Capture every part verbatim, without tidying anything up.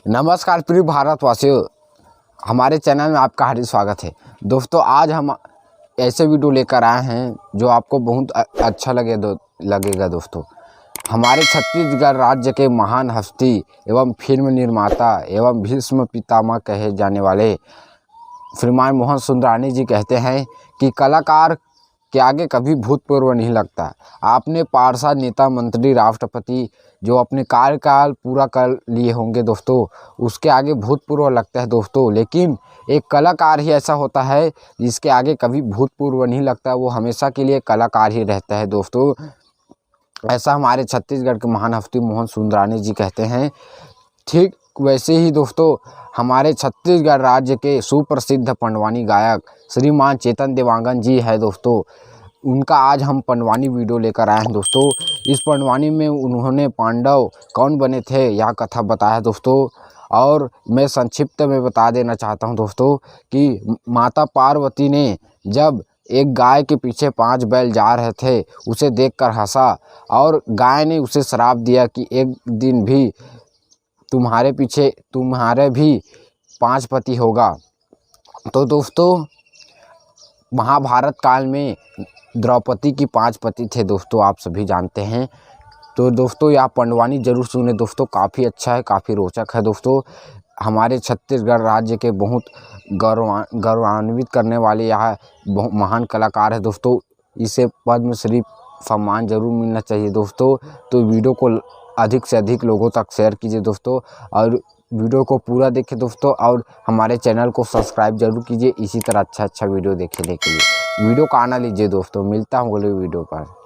नमस्कार प्रिय भारतवासियों, हमारे चैनल में आपका हार्दिक स्वागत है। दोस्तों, आज हम ऐसे वीडियो लेकर आए हैं जो आपको बहुत अ-, अच्छा लगे दो, लगेगा दोस्तों। हमारे छत्तीसगढ़ राज्य के महान हस्ती एवं फिल्म निर्माता एवं भीष्म पितामह कहे जाने वाले श्रीमान मोहन सुंदरानी जी कहते हैं कि कलाकार के आगे कभी भूतपूर्व नहीं लगता। आपने पार्षद, नेता, मंत्री, राष्ट्रपति जो अपने कार्यकाल पूरा कर लिए होंगे दोस्तों, उसके आगे भूतपूर्व लगता है दोस्तों। लेकिन एक कलाकार ही ऐसा होता है जिसके आगे कभी भूतपूर्व नहीं लगता, वो हमेशा के लिए कलाकार ही रहता है दोस्तों। ऐसा हमारे छत्तीसगढ़ के महान हस्ती मोहन सुंदरानी जी कहते हैं। ठीक वैसे ही दोस्तों, हमारे छत्तीसगढ़ राज्य के सुप्रसिद्ध पंडवानी गायक श्रीमान चेतन देवांगन जी है दोस्तों, उनका आज हम पंडवानी वीडियो लेकर आए हैं दोस्तों। इस पंडवानी में उन्होंने पांडव कौन बने थे, यह कथा बताया है दोस्तों। और मैं संक्षिप्त में बता देना चाहता हूं दोस्तों कि माता पार्वती ने जब एक गाय के पीछे पांच बैल जा रहे थे, उसे देखकर हंसा और गाय ने उसे श्राप दिया कि एक दिन भी तुम्हारे पीछे, तुम्हारे भी पांच पति होगा। तो दोस्तों, महाभारत काल में द्रौपदी की पांच पति थे दोस्तों, आप सभी जानते हैं। तो दोस्तों, यह पंडवानी जरूर सुने दोस्तों, काफ़ी अच्छा है, काफ़ी रोचक है दोस्तों। हमारे छत्तीसगढ़ राज्य के बहुत गौरवा-, गौरवान्वित करने वाले यह बहु-, महान कलाकार है दोस्तों। इसे पद्मश्री सम्मान जरूर मिलना चाहिए दोस्तों। तो वीडियो को अधिक से अधिक लोगों तक शेयर कीजिए दोस्तों, और वीडियो को पूरा देखें दोस्तों, और हमारे चैनल को सब्सक्राइब जरूर कीजिए इसी तरह अच्छा अच्छा वीडियो देखने के लिए। वीडियो का आनंद लीजिए दोस्तों, मिलता हूँ अगले वीडियो पर।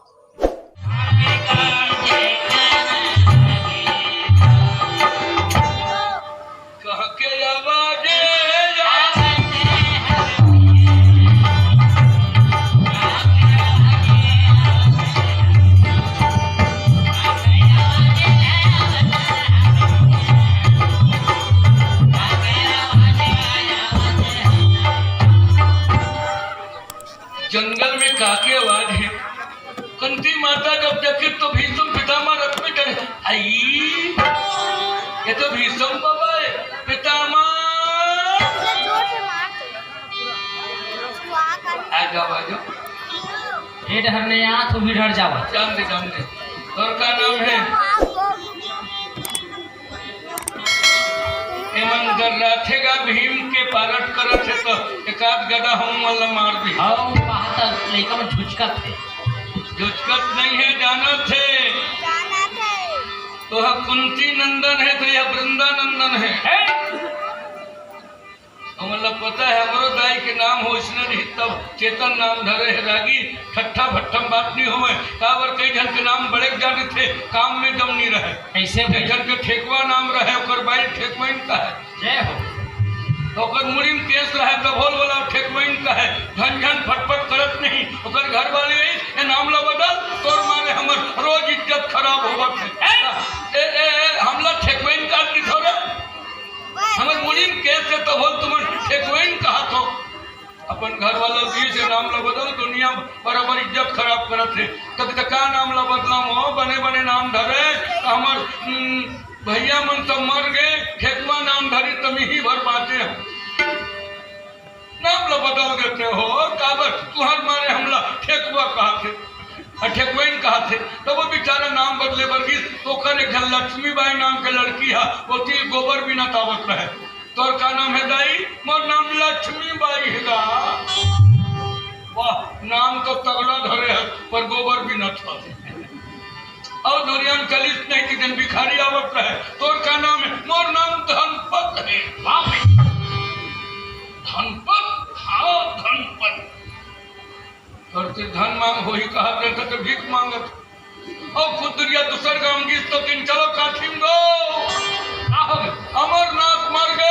जंगल में काके आवाज है। कुंती माता जब देखे तो भीष्म पितामह रथ में चढ़े। आई, ये तो भीष्म बाबा है, पितामह। आ जाओ, आ जाओ। ए डहर ने आ, तू भी डर जावा। जान दे, जान दे। और का नाम है? एमन गर्राथे गा भीम के पारट करत हे, तो एकाध गदा हम मन ला मार दी। हव, कहा त लइका मन झुचकत हे। झुचकत नहीं है, जानत हे। तो ह कुंती नंदन है, तो यह वृंदानंदन है। हे! हमन ला पता है, हमरो दाई के नाम हो इसने नहीं, तब चेतन नाम धरे है रागी। ठट्ठा भट्ठम बात नहीं होवे, काबर कई झन के नाम बड़े जाने थे, काम में दम नहीं रहे। कैसे भाई? एक झन के ठेकवा नाम रहे, ओकर बाई ठेकवाइन कहे। जय हो। ओकर मुड़ी में केस रहे, तभोल वाला ठेकवाइन कहे। झन झन फटफट करत नहीं, ओकर घर वाली आई, "ए नाम ला बदल, तोर मारे हमर रोज इज्जत खराब होवत है।" ए, ए, ए, हमला ठेकवाइन काट दी थोड़ा। हमर मुड़ी में केस हे, तभोल तुमन ठेकवाइन कहा थो। अपन घर वाला जी से नाम ला बदल, दुनिया बराबर इज्जत खराब करत हे। तब त का नाम ला बदलाम हो, बने बने नाम धरे, त हमर, हम्म, भैया मन सब मर गए, ठेकवा नाम धरी, तमी ही भर बाँचे हो। नाम ला बदल देते हो, और काबर तुहर मारे हमला ठेकवा कहा थे, अ, ठेकवाइन कहा थे। तब वो बेचारा नाम बदले बर गिस, तो ओकर एक झन लक्ष्मीबाई नाम के लड़की हा, ओती गोबर बिनत आवत रहे। तोर का नाम है दाई? मोर नाम लक्ष्मी बाई है गा। वाह, नाम तो तगड़ा धरे है, पर गोबर बिनत हस। अउ दुरियान चलिस नहीं कि दिन भिखारी आवत रहे। तोर का नाम है? मोर नाम धनपत है। वाह भाई। धनपत? हाँ, धनपत। अउ ते धन मांग होही कहा थे तो भीख मांगत। अउ खुद दुरिया दूसर गांव गिस तो दिन चलो काठिम गो। का हो गया? अमरनाथ मर गए।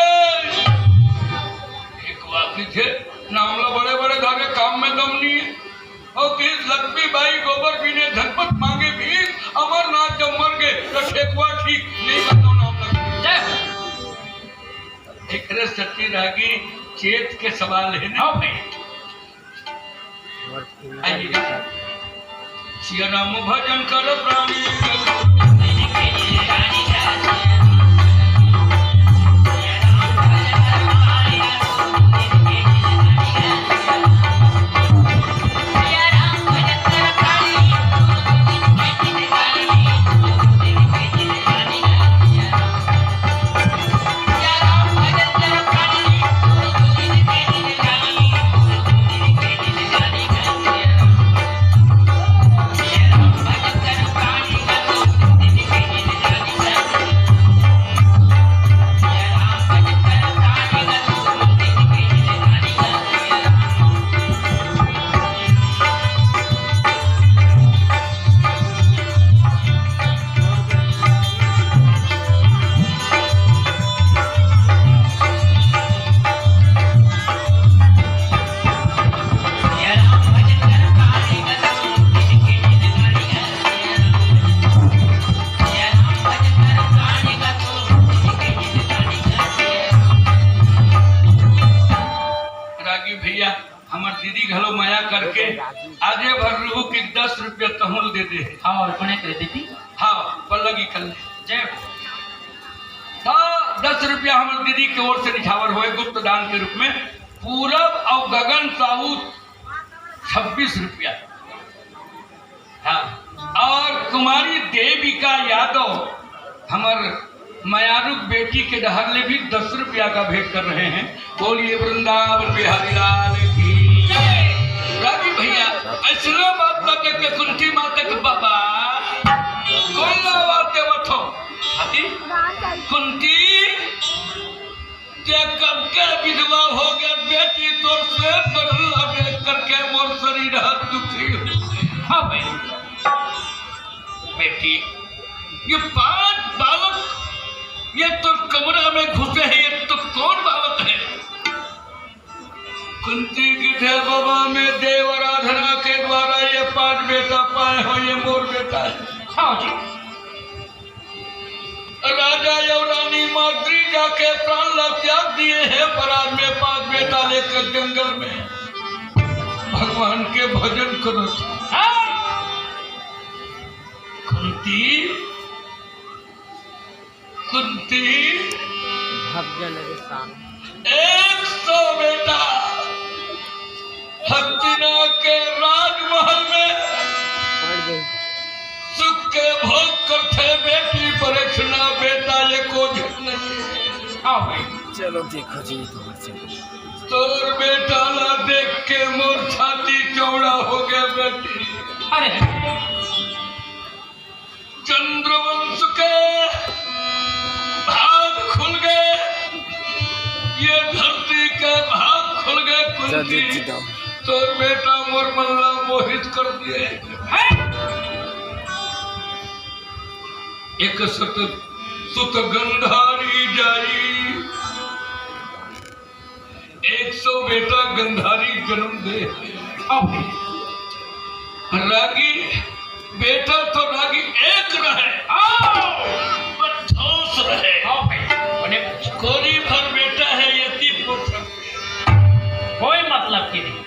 एक वाकी थे, नाम ला बड़े बड़े धागे, काम में दम नहीं है। अउ किस लक्ष्मी बाई गोबर बिने धनपत मांगे भी, अमरनाथ जब मर गए तो ठेकवा ठीक नहीं, बताओ नाम लग। जय हो। एकरे सती रागी चेत के सवाल है ना। हाँ भाई। आइए। सिया राम भजन कर प्राणी। आजे भर रहू कि दस रुपया तहूँ ल दे दे। हाँ, और कोने करे दीदी? हाँ, पल्लगी कर ले। जय हो। तो दस रुपया हमर दीदी के ओर से निछावर होए गुप्त दान के रूप में। पूरब और गगन साहू छब्बीस रुपया। हाँ, और कुमारी देविका यादव हमर मयारुक बेटी के डहर ले भी दस रुपया का भेंट कर रहे हैं। बोलिए वृंदावन बिहारी लाल की। रागी भैया, ऐसना बात ना देख के कुंती माता के बाबा, कोन ला आवाज देवत हो? अति कुंती, ते कब के विधवा हो गया बेटी, तोर से बदला देख करके मोर शरीर हाथ दुखी हो। हाँ भाई, बेटी, ये पांच बालक, ये तो कमरा में घुसे हैं, ये तो कौन बालक है? कुंती की थे बाबा में देव आराधना के द्वारा ये पांच बेटा पाए हो, ये मोर बेटा है। हाँ जी। राजा और रानी माद्री जाके प्राण ला त्याग दिए हैं, पर आज में पांच बेटा लेकर जंगल में भगवान के भजन करो। हाँ। कुंती, कुंती, भव्य लगे शान। एक सौ बेटा हस्तिना के राजमहल में पड़ गई। सुख के भोग करथे बेटी, परेशान बेटा एको झन नहीं। हाँ भाई। चलो देखो जी, तुम्हारे चलो। तोर बेटा ला देख के मोर छाती चौड़ा हो गया बेटी। अरे। चंद्रवंश के भाग खुल गए, ये धरती के भाग खुल गए। कुंती, तोर बेटा मोर मन ला मोहित कर दिए। हैं? एक सत सुत गंधारी जाई, एक सौ बेटा गंधारी जन्म दे। अब रागी बेटा तो रागी एक रहे, आओ। पर ठोस रहे। आओ भाई, कोरी भर बेटा है, यति पुत्र। कोई मतलब की नहीं।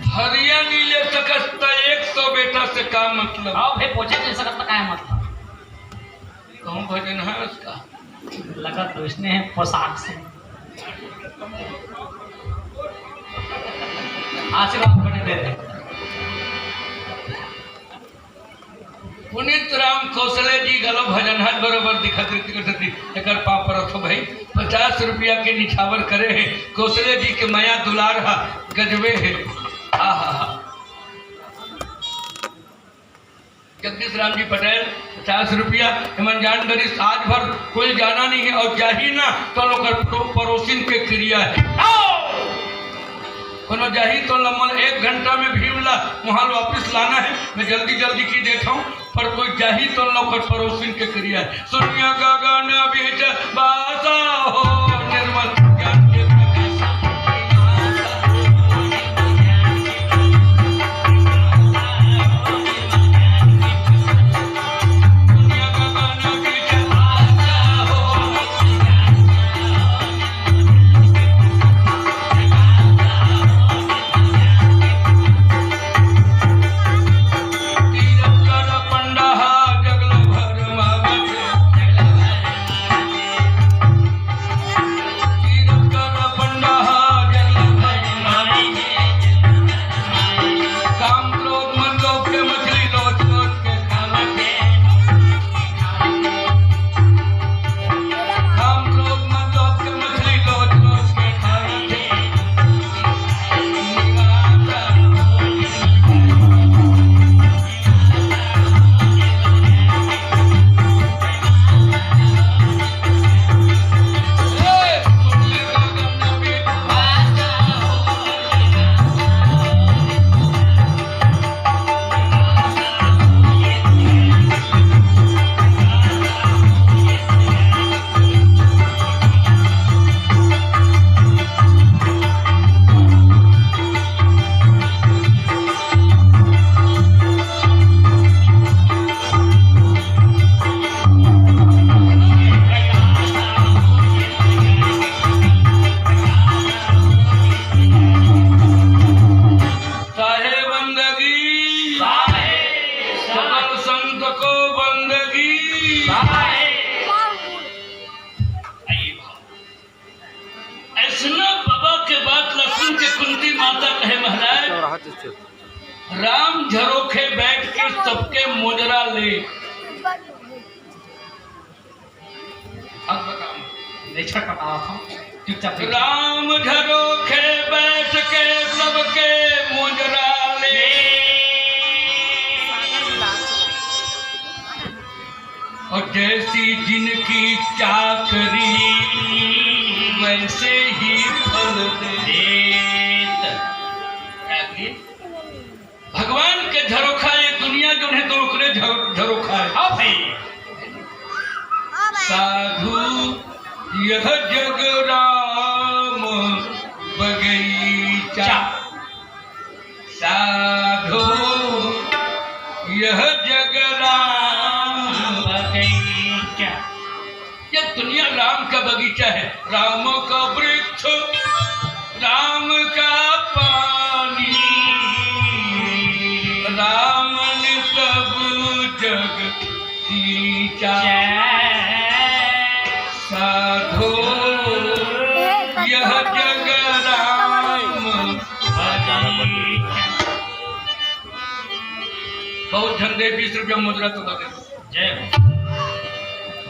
भरिया नहीं ले सकत त एक सौ बेटा से का मतलब? आओ भाई, पोछा ले सकत त का मतलब? कहूँ भजन है उसका? लगत तो इसने है पोशाक से। आशीर्वाद बने दे दे। पुनीत राम खोसले जी घलो भजन हर बरोबर दिखत रीति के सेती एकर पाँव परत हो भाई। पचास रुपया के निछावर करे हे। खोसले जी के मया दुलार हा गजबे हे। आहा हा। जगदीश राम जी पटेल, पचास रुपया। एमन जान डरिस, आज भर कोई जाना नहीं है और जाही ना तो लोग परो-, परोसिन के क्रिया है। आओ! कोनो जाही तो लमल एक घंटा में भीड़ ला वहाँ वापस लाना है। मैं जल्दी जल्दी की देता हूँ, पर कोई जाही तो लोग परोसिन के क्रिया है। सुनिया गगन बीच बासा हो, निर्मल ज्ञान के प्रकाश। राम झरोखे बैठ के सबके मोजरा ले। अब बताओ। नहीं छटपटावत हूँ, चुपचाप बैठ। राम झरोखे बैठ के सबके मोजरा ले। और जैसी जिनकी चाकरी वैसे ही फल दे। देत। क्या की? भगवान के झरोखा ये दुनिया जो है तो ओकरे झर-, झरोखा है। हाँ भाई। साधु यह जग राम बगीचा। चा। साधु यह जग राम बगीचा। ये दुनिया राम का बगीचा है, राम का वृक्ष, राम का पानी, राम ने सब जग सींचा। साधो यह जग राम बगीचा। बहुत झन दे, बीस रुपया मुद्रा तो लगे। जय हो।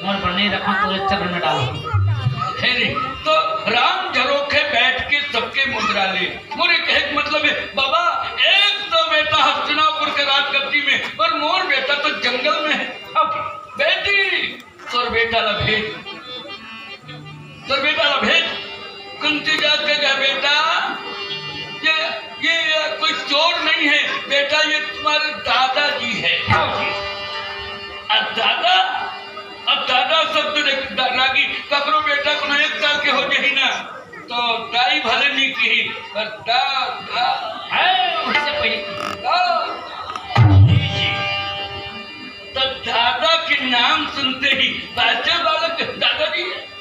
मोर बने रखा तो चरण में डालो। है नहीं, तो राम झरोखे बैठ के सबके मुद्रा ले। मोरे कहे के मतलब है, बाबा, एक तो बेटा हस्तिनापुर के राजगद्दी में, पर मोर बेटा तो जंगल में है। अब बेटी, तोर बेटा ला भेज। तोर बेटा ला भेज। कुंती जाके कहा, "बेटा, ये, ये, ये कोई चोर नहीं है बेटा, ये तुम्हारे दादाजी है।" अब दादा, अब दादा शब्द देख, दा-, रागी, ककरो बेटा कोनो एक साल के हो जाही ना, तो दाई भले नहीं कही, पर दा-, दा-, है, उससे पहले। दा-, जी, जी। तो दादा के नाम सुनते ही बच्चे बालक दादाजी है।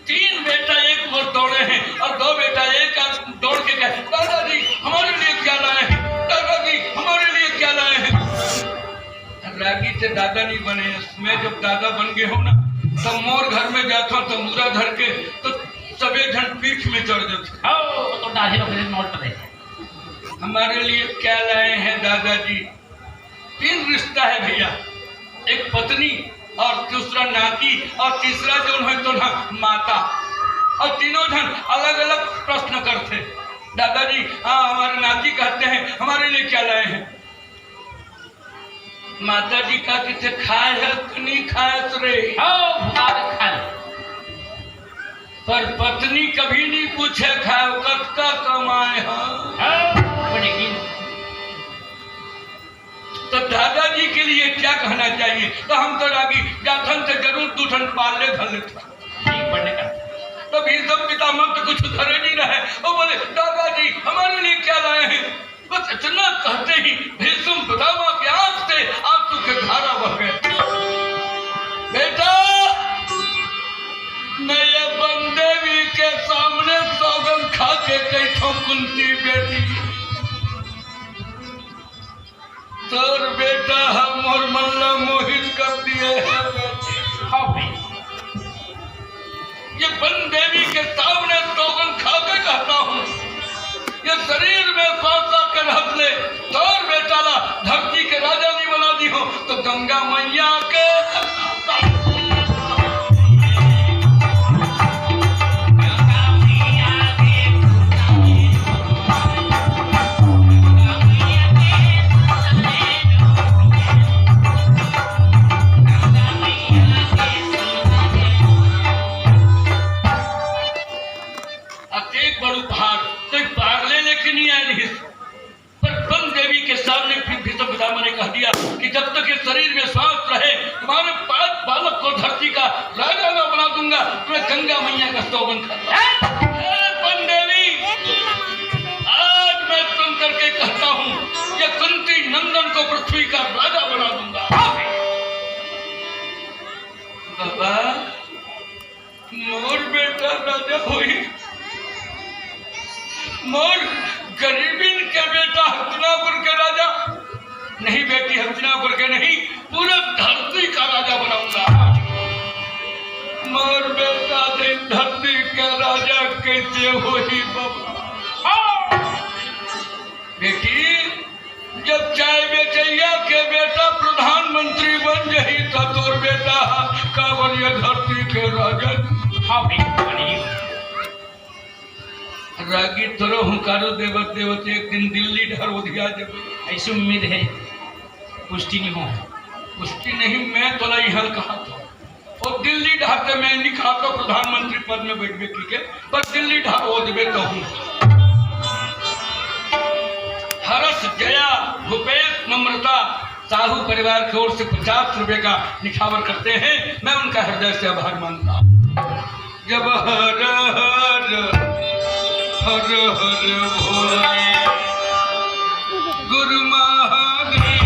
तीन बेटा एक ओर दौड़े हैं और दो बेटा एक आध दौड़ के कहे, "दादाजी, हमारे लिए क्या लाए हैं? दादाजी, हमारे लिए क्या लाए हैं?" रागी से दादा नहीं बने। मैं जब दादा बन गए हूँ ना, तब मोर घर में जाता हूँ, तंबूरा धर के, तो सबे झन पीठ में चढ़ जाते। ओ, तो दाढ़ी लोग नोट रहे। "हमारे लिए क्या लाए हैं दादाजी?" तीन रिश्ता है भैया, एक पत्नी और दूसरा नाती और तीसरा जो है तो ना माता। और तीनों जन अलग-अलग प्रश्न करते, "दादाजी, हाँ, हमारे नाती कहते हैं, हमारे लिए क्या लाए हैं?" माता जी का किसे खाए है कि नहीं खाए रे? हाँ, भुला के खाए। पर पत्नी कभी नहीं पूछे, "खाए कतका कमाए हैं?" हाँ, बड़ी की। तो दादाजी के लिए क्या कहना चाहिए? तो हम तो रागी जाथन से जरूर दू ठन पाल ले धर लेथन। ठीक बने का। तो भीष्म पितामह तो कुछ धरे नहीं रहे, वो बोले, "दादाजी, हमारे लिए क्या लाए हैं?" बस इतना कहते ही भीष्म पितामह के आंख से आंसू के धारा बह गए। बेटा, मैं ये बनदेवी के सामने सौगंध खा के कहता हूँ, कुंती बेटी, तोर बेटा ह मोर मन ला मोहित कर दिए है। हाँ भाई, ये बनदेवी के सामने सौगंध खा के कहता हूँ, ये शरीर में सांस के रहत ले तोर बेटा ला धरती के राजा नहीं बना दी हो, तो गंगा मैया के अतेक बड़ उपहार, तो पागले लेके नहीं आए रहिस। पर बनदेवी के सामने फिर भीष्म पितामह ने कह दिया कि जब तक ये शरीर में सांस रहे, तुम्हारे पांच बालक को धरती का राजा ना बना दूंगा, तुम्हें गंगा मैया का सौगंध खाता हूं। हे बनदेवी, आज मैं तुम करके कहता हूँ, ये कुंती नंदन को पृथ्वी का राजा बना दूंगा। बाबा, मोर बेटा राजा होही, मोर गरीबिन के बेटा हस्तिनापुर के राजा नहीं, बेटी हस्तिनापुर के नहीं, पूरे धरती का राजा बनाऊंगा। मोर बेटा दिन धरती का राजा कैसे होही बाबा? बेटी, चाय बेचैया के बेटा प्रधानमंत्री बन जही, त तोर बेटा ह का बनिया धरती के राजन? हाँ भाई, बनिया। रागी तोरो हुंकारो देवत देवत एक दिन दिल्ली डहर ओधिया जबे। ऐसी उम्मीद है, पुष्टि नहीं हो। पुष्टि नहीं, मैं तोला इहां कहा था। वो दिल्ली डहर ते मैं नहीं कहा तो प्रधानमंत्री पद में बैठबे की के, पर दिल्ली डहर ओधबे तो हूँ। हर्ष, जया, भूपेश, नम्रता साहू परिवार की ओर से पचास रुपए का निछावर करते हैं। मैं उनका हृदय से आभार मानता हूँ। जब हर हर, हर हर भोले गुरु महादेव।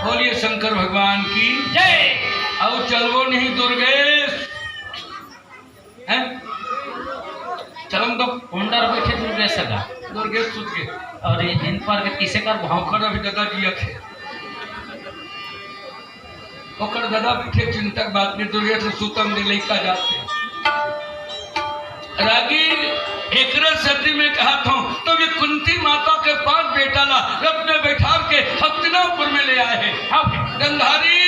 बोलिए शंकर भगवान की जय। अउ चलबो नहीं दुर्गेश, हैं? चलम तो होंडा बैठे दुर्गेश सगा। दुर्गेश सुत के। और ये दिन पर के किसे कर भाव ओकर अभी दादा जियत हे। ओकर दादा बैठे चिंतक बात में दुर्गेश सुतम दे लइका जाते। रागी एकरे सती में कहा था, तो ये कुंती माता के पांच बेटा ला रथ में बैठार के हस्तिनापुर में ले आए हैं। हाँ। गंधारी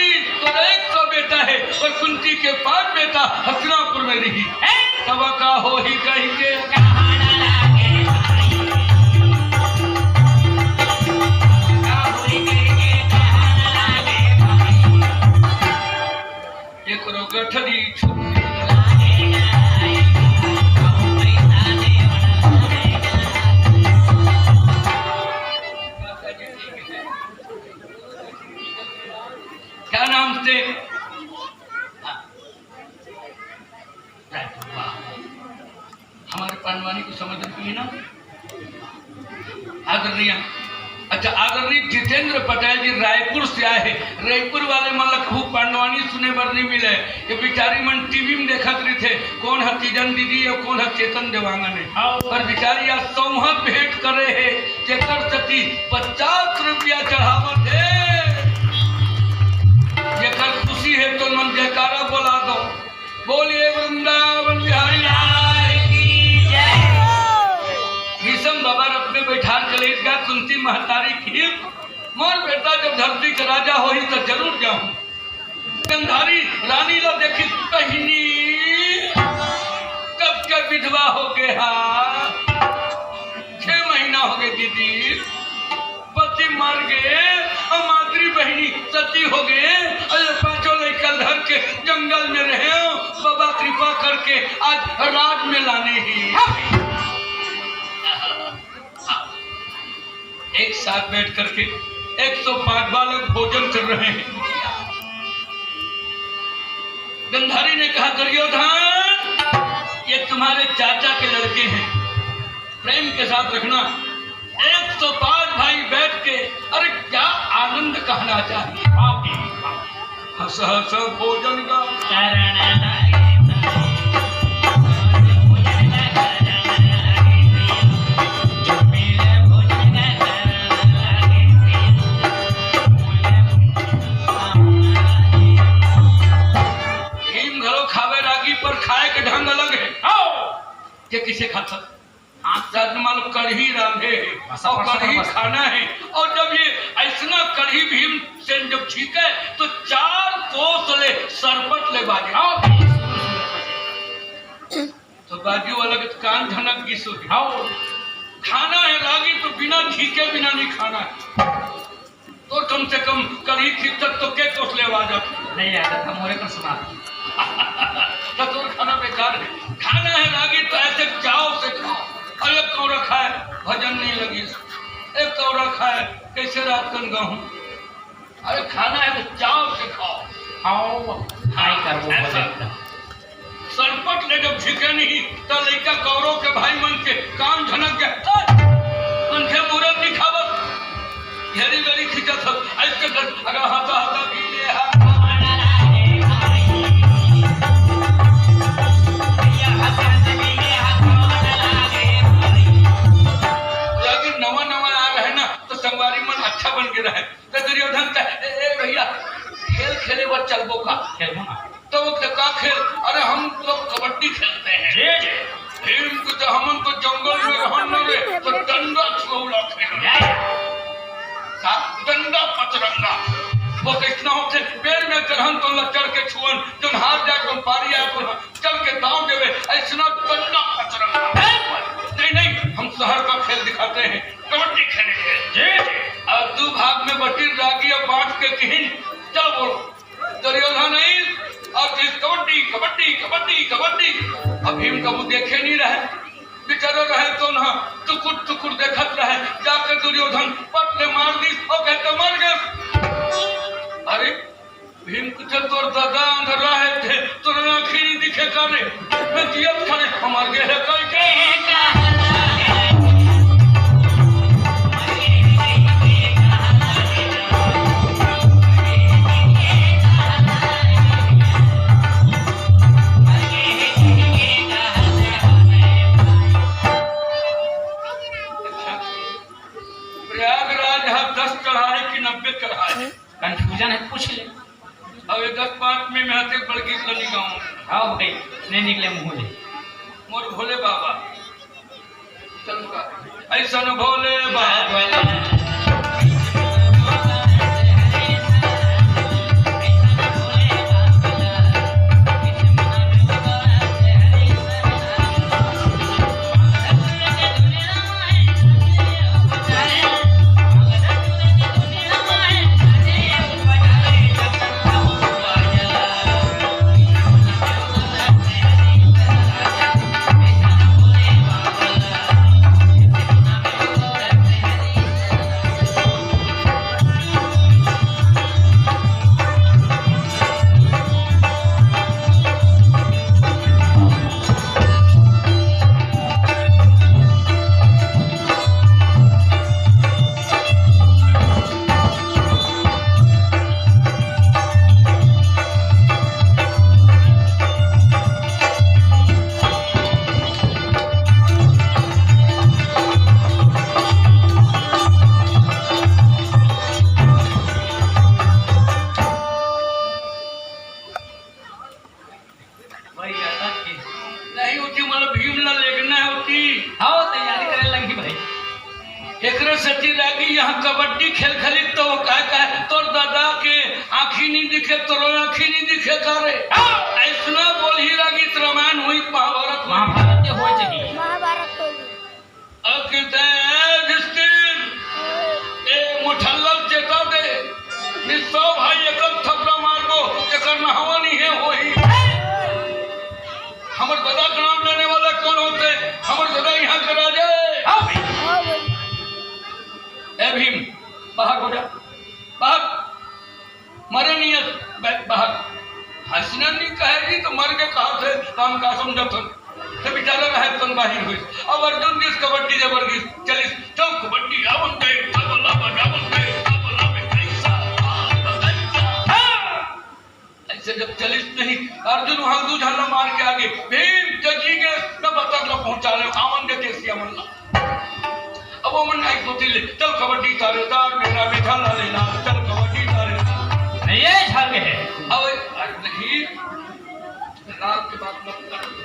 तो एक सौ बेटा है और कुंती के पांच बेटा हस्तिनापुर में रही। हैं? तब का हो ही कहीं के। एक रो गठरी छुट्टी। क्या नाम से? हमारे पंडवानी को समझ रही है ना? आदरणीय, अच्छा, आदरणीय जितेंद्र पटेल जी रायपुर से आए हैं। रायपुर वाले मन ला कहूँ पंडवानी सुने बर नहीं मिले। ये बेचारी मन टीवी में देखत रहिथे, कौन ह तीजन दीदी हे, कौन ह चेतन देवांगन हे। हाँ। पर बेचारी आज सौंहत भेंट करे हे, जेकर सेती पचास रुपया चढ़ावत हे। जेकर खुशी हे तो मन जयकारा बोला दो। बोलिए वृंदावन बिहारी लाल की जय। भीषम बाबा रथ में बैठार कलेश गा कुंती महतारी की, मोर बेटा जब धरती का राजा होही तो जरूर जाऊं। गंधारी रानी ला देखी बहिनी, कब के विधवा हो गए हा, छह महीना हो गए दीदी। पति मर गए और मातृ बहिनी सती हो गए और ये पांचों लइका धर के जंगल में रहे हो। बाबा कृपा करके आज राज में लाने ही। एक साथ बैठ करके एक सौ पांच बालक भोजन कर रहे हैं। गंधारी ने कहा, दुर्योधन, ये तुम्हारे चाचा के लड़के हैं, प्रेम के साथ रखना। एक सौ पांच भाई बैठ के, अरे क्या आनंद कहना चाहिए। हंस हंस भोजन का। ये किसे खाता? आप राजमाल कढ़ी रांधे हे अउ कढ़ी खाना हे। अउ जब ये अइसना कढ़ी भीमसेन जब छींके, तो चार कोस ले सरपट ले बाजे। तो बाजू वाला के कान धनक गिस होही। खाना हे रागी तो बिना छींके बिना नहीं खाना हे। तोर कम से कम कढ़ी खींचत तो के कोस ले आवाज आत? नहीं आत, हम मोरे कर सुना। तो तोर खाना बेकार हे। खाना हे रागी तो ऐसे चाव से खाव। अउ एक कौरा खाय, भजन नहीं लगिस। एक कौरा खाय, कइसे रात कन गाहूं? अरे खाना हे तो चाव से खाव। खाव, खाई करबो ऐसा। भजन। सरपट ले जब झिके नहीं, त लइका कौरव के भाई मन के कान झनक गया। "ए, मनखे मूरत नहीं खावत।" घेरी बेरी खींचत हस, अइसे कर, अगर हंसा हंसा भी ले हा। लेकिन नवा नवा आ रहे ना, तो संगवारी मन अच्छा बन के रहे। तो दुर्योधन कहे, "ए, ए भैया, खेल खेले बर चलबो का?" खेलबो ना। तो वो कहे, "का खेल?" "अरे हम लोग कबड्डी खेलते हैं।" जी, जी। भीम कथे, "हमन तो जंगल में रहन न रे, तो डंडा छुआ खेल।" का डंडा पचरंगा? वो कइसना होथे? पेड़ में चढ़न तो लचर के छुअन, जोन हार जाए तो पारी आए, तो चल के दांव देवे, अइसना डंडा पचरंगा। नहीं, नहीं, हम शहर का खेल दिखाते हैं, कबड्डी खेलेंगे। जी, जी। अउ दू भाग में बटिन रागी अउ बांट के किहिन, चल बोल। दुर्योधन आइस अउ कहिस, "कबड्डी, कबड्डी, कबड्डी, कबड्डी।" अब भीम कभू देखे नहीं रहे, बिचारा रहे तो ना टुकुर टुकुर देखत रहे। जाके दुर्योधन पट ले मार दिस अउ कहे, "मर गे।" अरे भीम कथे, "तोर ददा अंधरा हे, तोर आँखी नहीं दिखे का रे? मैं जियत खड़े हमर गे हे कहि के।" प्रयागराज हा दस चढ़ाए कि नब्बे चढ़ाए? Confusion हे, पूछ ले। अब ये दस पाँच में मैं हाथे बड़ गीत ला नहीं गाऊं। हाँ भाई, नहीं निकले मुंह ले। मोर भोले बाबा। चल का, ऐसा न भोले बाबा। भाई, अटक के। नहीं होती, मतलब भीम ला लेगना होती। हाँ, तैयारी करे लगी भाई। एकरे सेती रागी यहाँ कबड्डी खेल खेली तो वो कहे, कहे, "तोर दादा के आँखी नहीं दिखे, तोर आँखी नहीं दिखे का रे?" हाँ। ऐसना बोलही रागी तो रामायण होई, महाभारत होई। महाभारत के होई चाहिए। महाभारत होई। अकिते युधिष्ठिर, ए मुठल्ला ल चेता दे, निस्सौ भाई एकल थपरा मारबो, एकर नहवा नहीं हे होही। हमर ददा के नाम लेने वाला कौन होते? हमर ददा यहाँ के राजा हे। हाँ भाई। हाँ भाई। ए भीम, बाहर हो जा, बाहर। मरे नहीं हे, बे-, बाहर। हंसना नहीं कहे जी, तो मर के कहा थे, हम का समझत हन? तो बेचारा रहे तन बाहिर हुई। अब अर्जुन दिस कबड्डी जबर गिस, चलिस, चल कबड्डी, आवंते, तबला बजावंते, तबला में कैसा, कैसा। हाँ। ऐसे जब चलिस नहीं, अर्जुन वहां दू झाला मार के आगे, भीम जजी के न बतर ला पहुंचा ले, आवन के केसिया मन ला। अब वो मन नहीं सोचे ले, चल कबड्डी तारे तार, मेरा मीठा लाल लाल, चल कबड्डी तारे तार। नहीं, ये झाल के है। अब, अरे नहीं, राग के बात मत कर।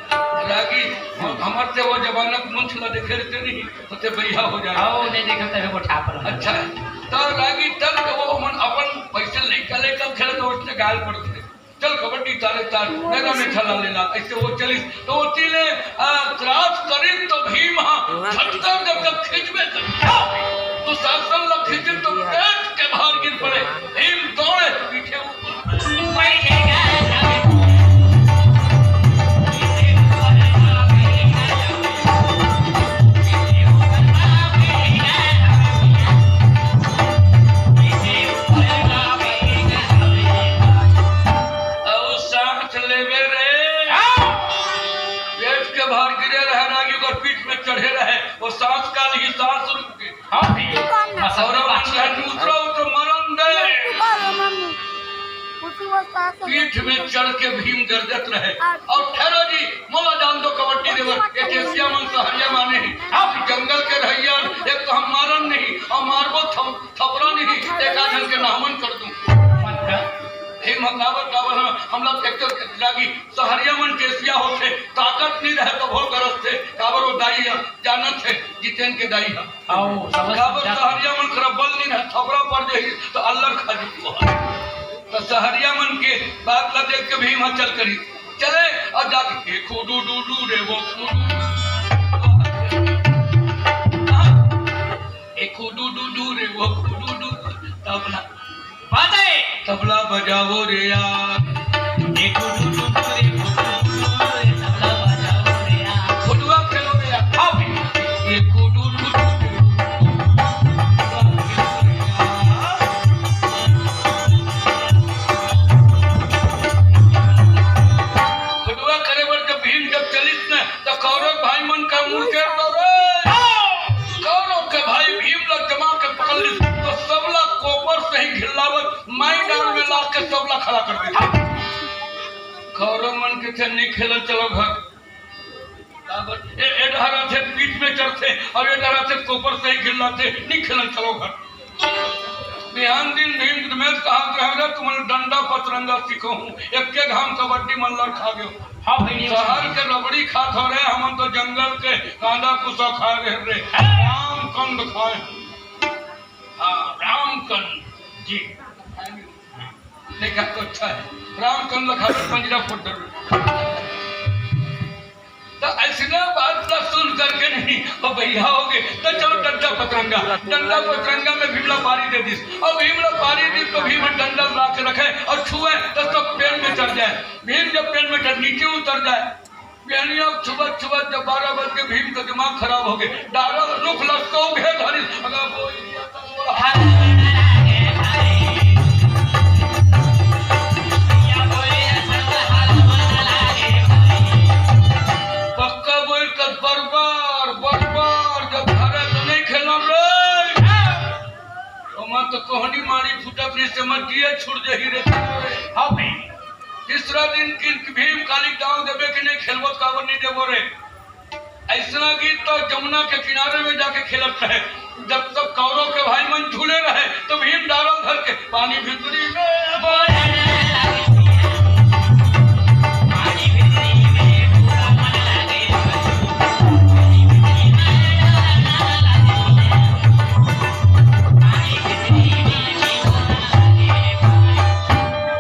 रागी, हम, हमर से वो मंच ला देखे रहते नहीं, तो ते बढ़िया हो जाए। हाँ, वो नहीं देखे तभी वो ठाप रहा। अच्छा, तो रागी तब वो मन अपन पैसे लेकर लेकर खेले तो उसने गाल पड़ते। चल कबड्डी तारे तार, मेरा में छला लेना, ऐसे वो चलिस, तो वो तीले, आ, त्रास करिन तो भीम हा, झटका जब जब खींचबे कर। तो शासन ला खींचिन तो पेट के भार गिर पड़े। भीम दौड़े पीछे ऊपर। अउ सांस लेवे रे। पेट के भार गिरे रहे, रागी ओकर पीठ में चढ़े रहे, वो सांस काल ही सांस रुक गए। हाँ भैया। हाँ, सब और बात है। दूसरा उतर मरन दे। पीठ में चढ़ के भीम गरजत रहे। और ठहरो जी, मोला जान दो कबड्डी देवर, ये केसिया मन, सहरिया माने ही। आप जंगल के रहैया, एक तो हम मारन नहीं, और मारबो थम-, थपरा नहीं, एक आध जन के नामन कर दूं। भीम हम काबर, काबर हम, हम लोग एक तो रागी, सहरिया मन केसिया होथे, ताकत नहीं रहे तभो गरज थे, काबर वो दाई है, जानत है, जितेन के दाई है। आओ, समझ काबर जा। सहरिया मन करा बल नहीं है, थपरा पड़ जाही, तो अल्लर खा जी। तो सहरिया मन के बात ला देख के भीम हा चल करी। चले और जाके, "ए खुडू डू डू रे वो खुडू।" हाँ। "ए खुडू डू डू रे वो खुडू डू।" तबला। बाजे। तबला बजाओ रे यार। ए खुडू डू डू रे वो खुडू डू रे, तबला बजाओ रे यार। खुडुआ खेलो रे यार। हाँ भी। ए खुडू डू डू रे वो खुडू डू रे। खुडुआ करे बर जब भीम जब चलिस न, त कौरव भाई मन का मुड़ के तो रे, कौरव के भाई भीम ला जमा के पकड़ लिस, तो सबला कोपर से ही घिल्लावत माई डाल में ला के सबला खड़ा कर दे। कौरव मन के थे, "नहीं खेलन, चलो घर।" काबर? ए, ए डहरा थे पीठ में चढ़ते और ए डहरा थे कोपर से ही घिल्लाते, "नहीं खेलन, चलो घर।" बिहान दिन भीम धर्मेश कहा रहे रे, तुमन डंडा पतरंगा सीखो हूँ, एक के घाम कबड्डी मन लड़ खा गयो। हाँ भाई, नहीं शहर के रबड़ी खात हो रहे, हमन तो जंगल के कांदा कुसा खाए रहे रे। रामकंद खाए। हाँ, रामकंद जी। देखा तो अच्छा है, रामकंद खाए, पंजरा फोड़ दे। तो ऐसना बात ला सुन करके नहीं, वो भैया हो गए, तो चलो डंडा पतरंगा, डंडा पतरंगा में भीमला पारी दे दिस, और भीमला पारी दिस तो भीम डंडा ला के रखे और छुए तो सब पेड़ में चढ़ जाए। भीम जब पेड़ में चढ़, नीचे उतर जाए, बिहानिया सुबह सुबह जब बारह बज के भीम का दिमाग खराब हो गए, डारा रुख लसको उघे धरी, अगर बोल दिया तो बोला। पक्का बोल कर बरबार, बरबार, जब घरे तो नहीं खेलन रे। ओमा तो कोहनी मारी फुटत नहीं, समझ दिए छुट जही रे। हाँ भाई। तीसरा दिन कि भीम काली दाव देबे कि नहीं खेलबो, काबर नहीं देबो रे। ऐसना गीत तो जमुना के किनारे में जाके खेलत रहे। जब तक कौरव के भाई मन झूले रहे, तो भीम डारल धर के पानी भीतरी में बोले।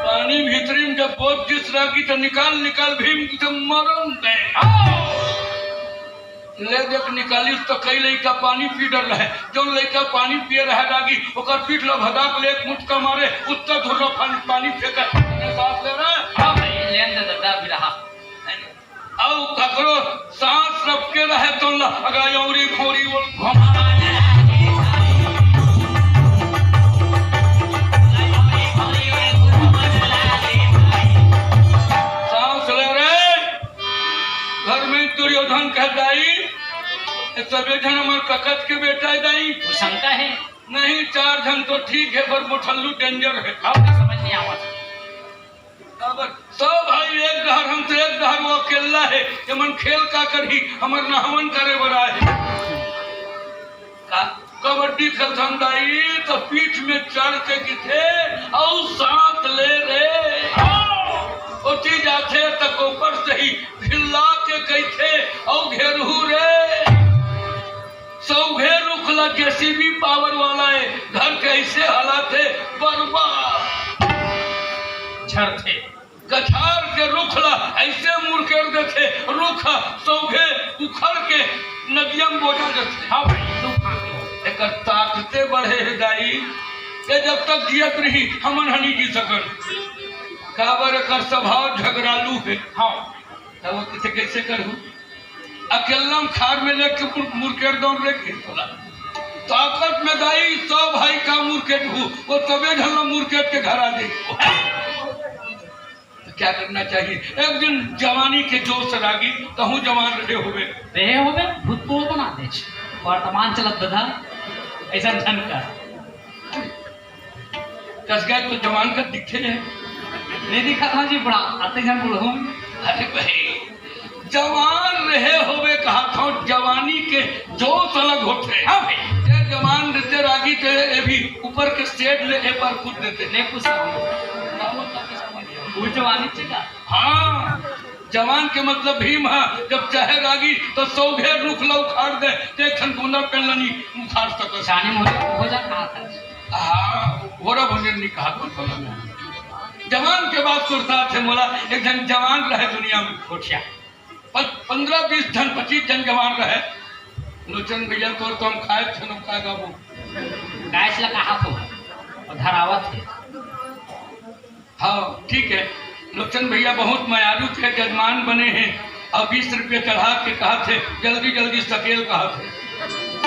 पानी भीतरी में जब बोल दिस रागी तो निकाल, निकाल भीम के मरन दे। ले देख निकालिस तो कई लइका पानी पी डर रहे। जौन लइका पानी पिए रहे रागी, ओकर पीठ ला भदाक ले एक मुटका मारे, उत्ता धुर्रा पानी, पानी फेंके। अपने सांस ले रहे। हाँ भाई, लेन दे दादा भी रहा। अउ ककरो सांस रपके रहे तो ला, अगा यौरी फोरी बोल घुमा। सांस ले रे। घर में दुर्योधन कह दाई, सबे झन हमर ककत के बेटा है दाई। वो शंका है। नहीं, चार झन तो ठीक है, पर मुठल्लू danger है। अब समझ नहीं आवत। अब सब भाई एक डहर, हम तो एक डहर, वो अकेला है। ये मन खेल का करही, हमर नहवन करे बर आए। का? कबड्डी खेलथन दाई, तो पीठ में चढ़ के किथे, अउ सांस ले रे। ओती जाथे, त कोपर से ही ढिल्ला के कहिथे, "अउ घेरहू रे।" जेसीबी पावर वाला हे, घर के अइसे हालात हे, बर्बाद। झरथे। कछार के रुख ला अइसे मुरकेट देथे, रुख ह सौघे उखड़ के नदिया म बोजा जथे। हाँ भाई, तू फांक लो। एकर ताकते बड़े हे दाई, ये जब तक जियत रही, हमन ह नइ जी सकन। काबर एकर स्वभाव झगड़ालू हे। हाँ। त वो कथे, "कइसे करहूँ? अकेल्ला म खार में लेके मुर-, मुरकेट दौड़ रे के तोला। ताकत में दाई सौ भाई का मुरकेट हूँ, वो सबे झन ला मुरकेट के घर आ जाई।" तो क्या करना चाहिए? एक दिन जवानी के जोश रागी, कहूँ जवान रहे होवे। रहे होवे, भूतपूर्व बना दे। वर्तमान चलत ददा, अइसन झन कर। कस गए तो जवान का दिखे है। नहीं दिखा था जी बड़ा, आते झन बुढ़ऊ। अरे भाई, जवान रहे होवे कहा था, जवानी के जोश अलग होथे। हाँ भाई। ये जवान रहते रागी तो ये भी ऊपर के सेट ले ए पर कूद देते। नहीं पूछा। वो जवानी चला। हाँ, जवान के मतलब भीम ह, जब चाहे रागी तो सौघे रुख ला उखाड़ दे, ते एक ठन गोंदा पेड़ ला नइ उखाड़ सकत। जाने मुझे हो जा कहा था। हाँ, घोड़ा भंजन नहीं कहा था, भला में। जवान के बात सुरता थे मोला, एक झन जवान रहे दुनिया में। कोठिया। पन-, पन्द्रह बीस झन, पच्चीस झन जवान रहे। लोचन भैया तोर तो हम खाए छनो का गाबो। गाय ला कहा तो, और धरावत है। हाँ, ठीक है। लोचन भैया बहुत मयारू के जजमान बने हैं और बीस रुपये चढ़ा के कहा थे, "जल्दी जल्दी सकेल," कहा थे।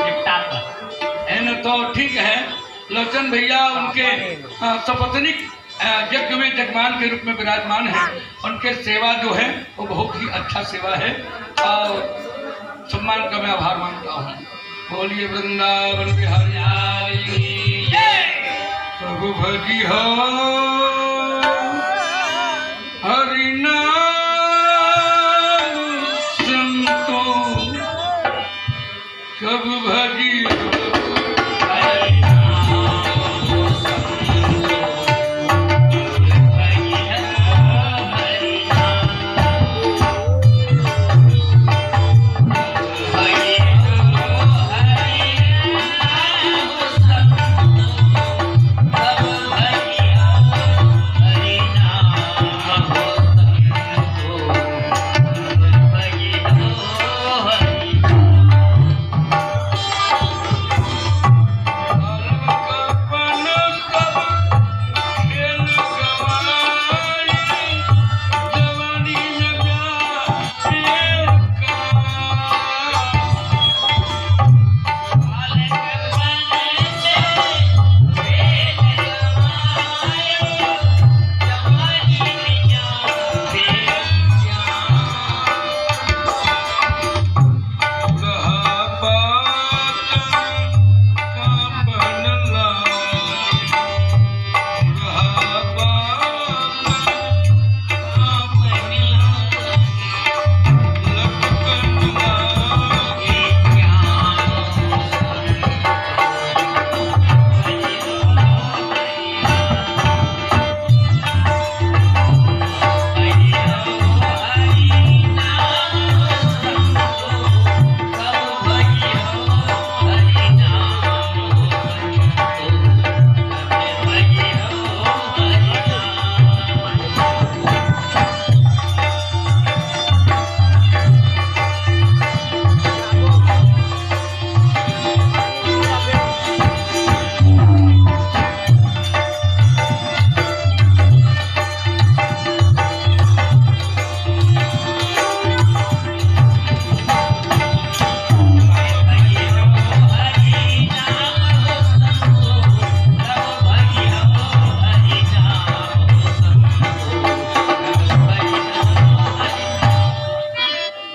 निपटा कर। है ना, तो ठीक है। लोचन भैया उनके, अ, सपत्निक, अ, यज्ञ में जजमान के रूप में विराजमान है। उनके सेवा जो है, वो बहुत ही अच्छा सेवा है और सम्मान का मैं आभार मानता हूँ। बोलिए वृंदावन बिहारी लाल की जय। प्रभु भजिहो हरि नाम संतो, कब भजिहो हरि नाम संतो।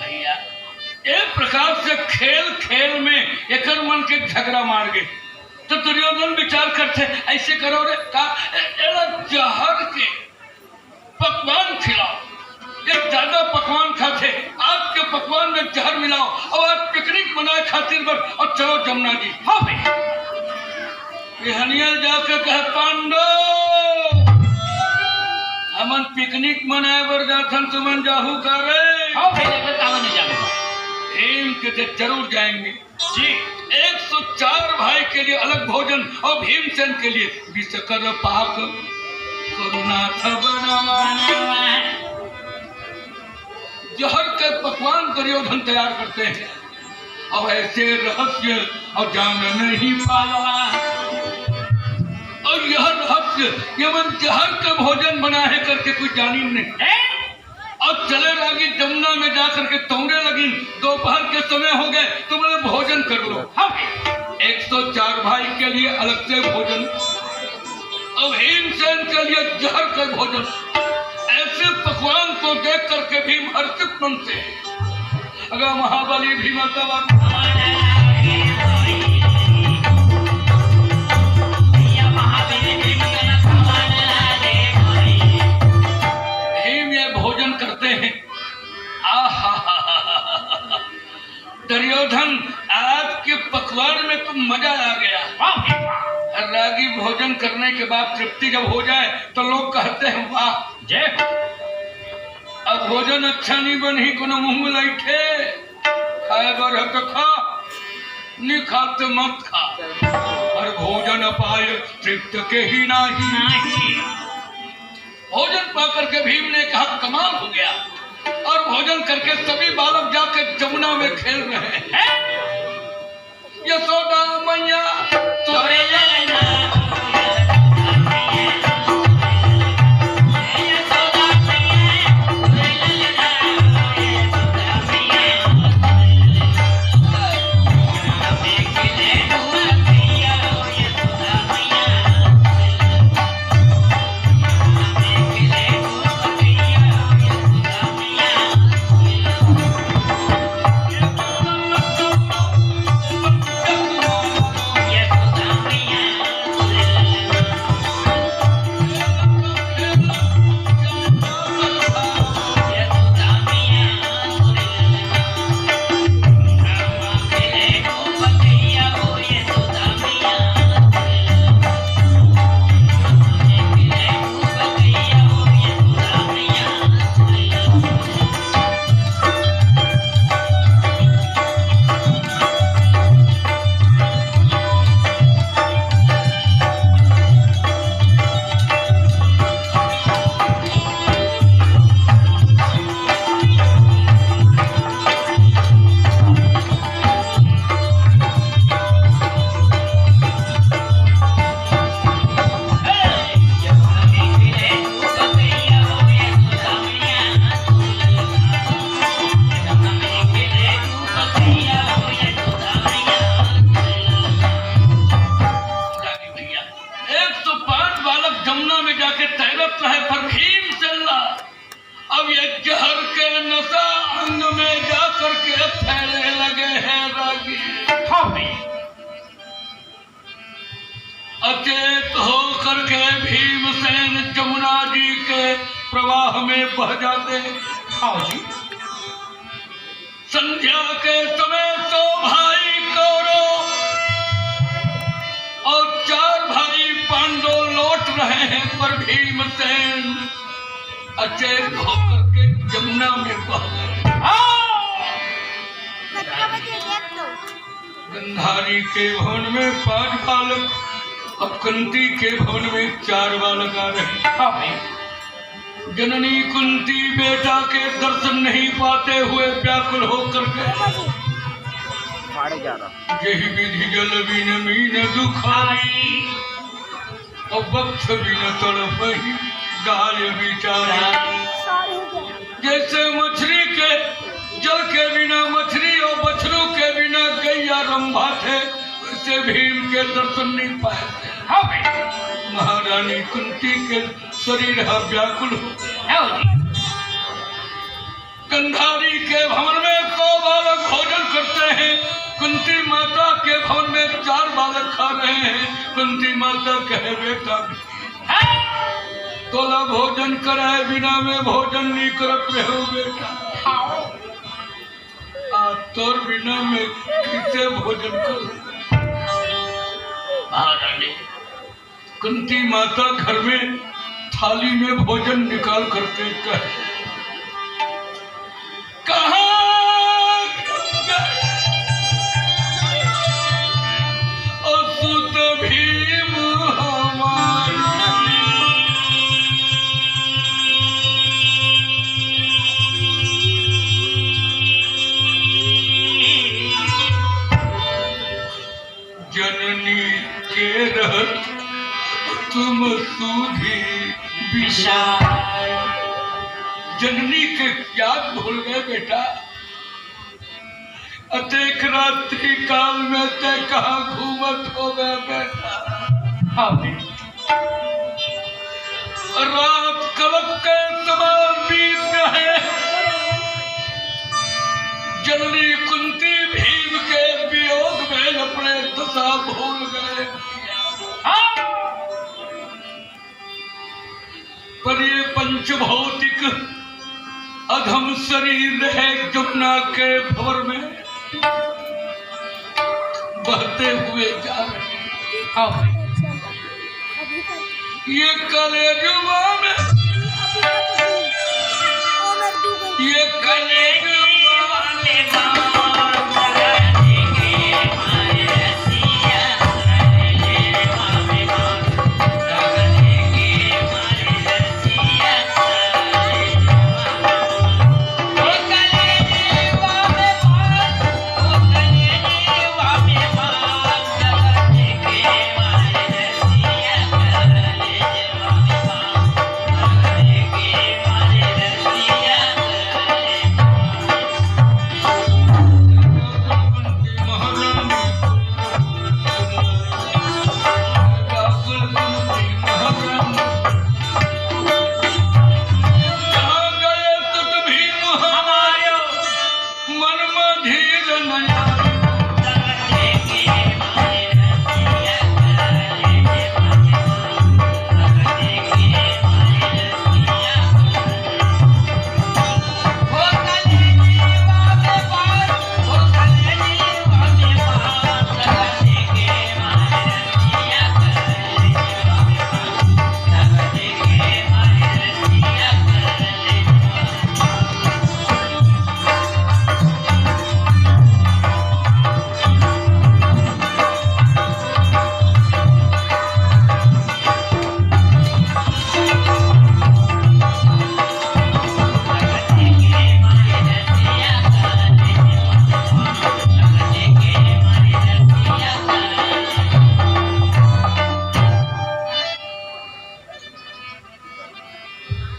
भैया, एक प्रकार से खेल खेल में एकर मन के झगड़ा मार गे। तो दुर्योधन विचार करथे, "ऐसे करो रे, का ए-, एला जहर के पकवान खिलाओ, ये ज्यादा पकवान खाथे, आज के पकवान में जहर मिलाओ और आज पिकनिक मनाए खातिर बर और चलो जमुना जी।" हाँ भाई। बिहनिया जाके कहे, "पांडव, हमन पिकनिक मनाए बर जाथन, तुमन जाहू का रे?" हाँ भाई, लेकिन काबर नहीं जाने? भीम के, "जरूर जाएंगे।" जी। एक तो चार भाई के लिए अलग भोजन और भीमसेन के लिए विष कर पाक करुनाथ बनावा। जहर के पकवान दुर्योधन तैयार करते हैं। अब ऐसे रहस्य और जान नहीं पावा। और यह रहस्य, ये मन जहर का भोजन बना है करके कुछ जानी नहीं। अब चले रागी जमुना में जा करके तौरे लगी, दोपहर के समय हो गए, तो बोले, "भोजन कर लो।" हाँ। एक सौ चार भाई के लिए अलग से भोजन, अब भीमसेन के लिए जहर का भोजन। ऐसे पकवान को देख करके भीम हर्षित मन से, अगर महाबली भीम तब भीम ये भोजन करते हैं। आहा, दुर्योधन, आज के पकवान में तो मजा आ गया। वाह भाई वाह। रागी भोजन करने के बाद तृप्ति जब हो जाए तो लोग कहते हैं, "वाह।" जय हो। अब भोजन अच्छा नहीं बनही, कोनो मुंह में लइठे, खाए बर है तो खा, नहीं खा तो मत खा। और भोजन अपाय तृप्त के ही नाही। नहीं। भोजन पा करके भीम ने कहा, "कमाल हो गया।" और भोजन करके सभी बालक जाके जमुना में खेल रहे हैं। यशोदा मैया तोरे ललना। एक सौ पाँच बालक जमुना में जाके तैरत रहे, पर भीमसेन ला अब ये जहर के नशा अंग में जा करके फैलने लगे हैं रागी। हाँ भाई। अचेत होकर के भीमसेन जमुना जी के प्रवाह में बह जाते हैं। हाँ जी। संध्या के समय सौ भाई कौरव और चार भाई पांडव लौट रहे हैं, पर भीमसेन अचेत होकर के जमुना में बह गए। हाँ! गांधारी के भवन में पांच बालक, अब कुंती के भवन में चार बालक आ रहे हैं। हाँ भाई। जननी कुंती बेटा के दर्शन नहीं पाते हुए व्याकुल होकर के मारे जा रहा। यही विधि जल बिन मीन दुखाई, और वक्ष बिन तड़पहि गाय बिचारी। जैसे मछली के, जल के बिना मछली और बछरू के बिना गैया रंभा थे, वैसे भीम के दर्शन नहीं पाए थे। हाँ भाई। महारानी कुंती के शरीर हा व्याकुल हो गया। हाँ जी। गांधारी के भवन में सौ बालक भोजन करते हैं, कुंती माता के भवन में चार बालक खा रहे हैं। कुंती माता कहे, "बेटा, तोला भोजन कराए बिना में भोजन नहीं करत रहे हो बेटा। आ तोर बिना में किसे भोजन करूं?" महारानी कुंती माता घर में थाली में भोजन निकाल करके कहे, "कहाँ जननी के याद भूल गए बेटा। अतेक रात्रि काल में तै कहाँ घूमत होबे बेटा? हाँ बेटा। रात कलप के समान बीत गए। जननी कुंती भीम के वियोग में अपने दशा भूल गए। हाँ। पर ये पंचभौतिक अधम शरीर है, जमुना के भंवर में बहते हुए जा रहे हैं। हाँ। ये कलेजुआ में, ये कलेजुआ में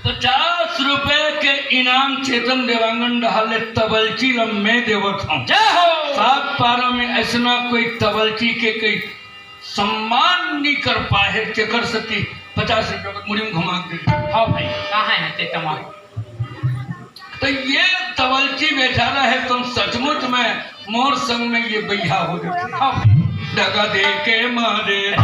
पचास रुपए के इनाम चेतन देवांगन डहार ले तबलची ल मैं देवत हूँ। जय हो। सात पारा में ऐसना कोई तबलची के कोई सम्मान नहीं कर पाए, तेकर सेती पचास रुपए के मुड़ी में घुमा के दे। हाँ भाई, कहाँ है ते तमाम? तो ये तबलची बेचारा है, तुम सचमुच में मोर संग में ये बइहा हो जाते। हाँ भाई। दगा दे के मारे।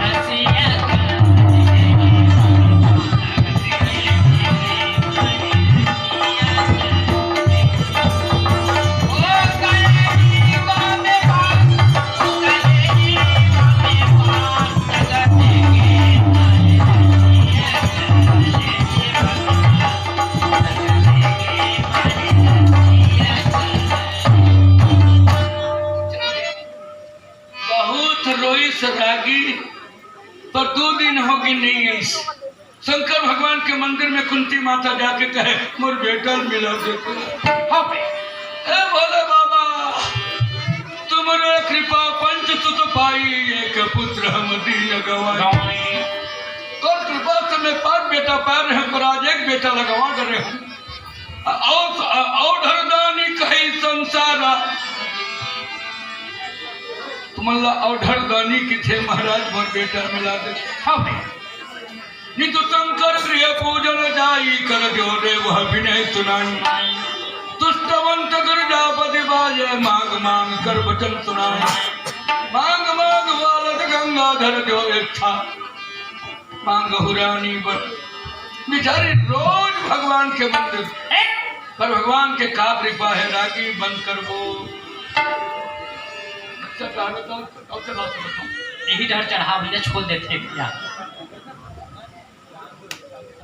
बहुत रोइस रागी, पर दू दिन होगे नहीं आइस। शंकर भगवान के मंदिर में कुंती माता जाके कहे, "मोर बेटा ल मिला दे।" हाँ भाई। "हे भोले बाबा, तुमरे कृपा पंच सुत पाई, एक पुत्र हम दीन गवाई।" गवाई। तोर कृपा से मैं पांच बेटा पाए रहे हूँ, पर आज एक बेटा ल गवा डरे हूँ। औ-, औ-, औढर दानी कही संसारा। तुमन ला औढर दानी किथे महाराज, मोर बेटा मिला दे। हाँ भाई। नित शंकर गृह पूजन जाई, कर जोर वह विनय सुनाई। तुष्टवंत गिरजापति बाजे, मांग मांग कर वचन सुनाए। मांग मांग वालत गंगाधर जो इच्छा, मांगहु रानी बर। बेचारी रोज भगवान के मंदिर, पर भगवान के का कृपा है, रागी बंद करबो। अच्छा, गाना तो अब चला सकता हूँ। यही डर चढ़ा भैया, छोड़ देते हैं भैया।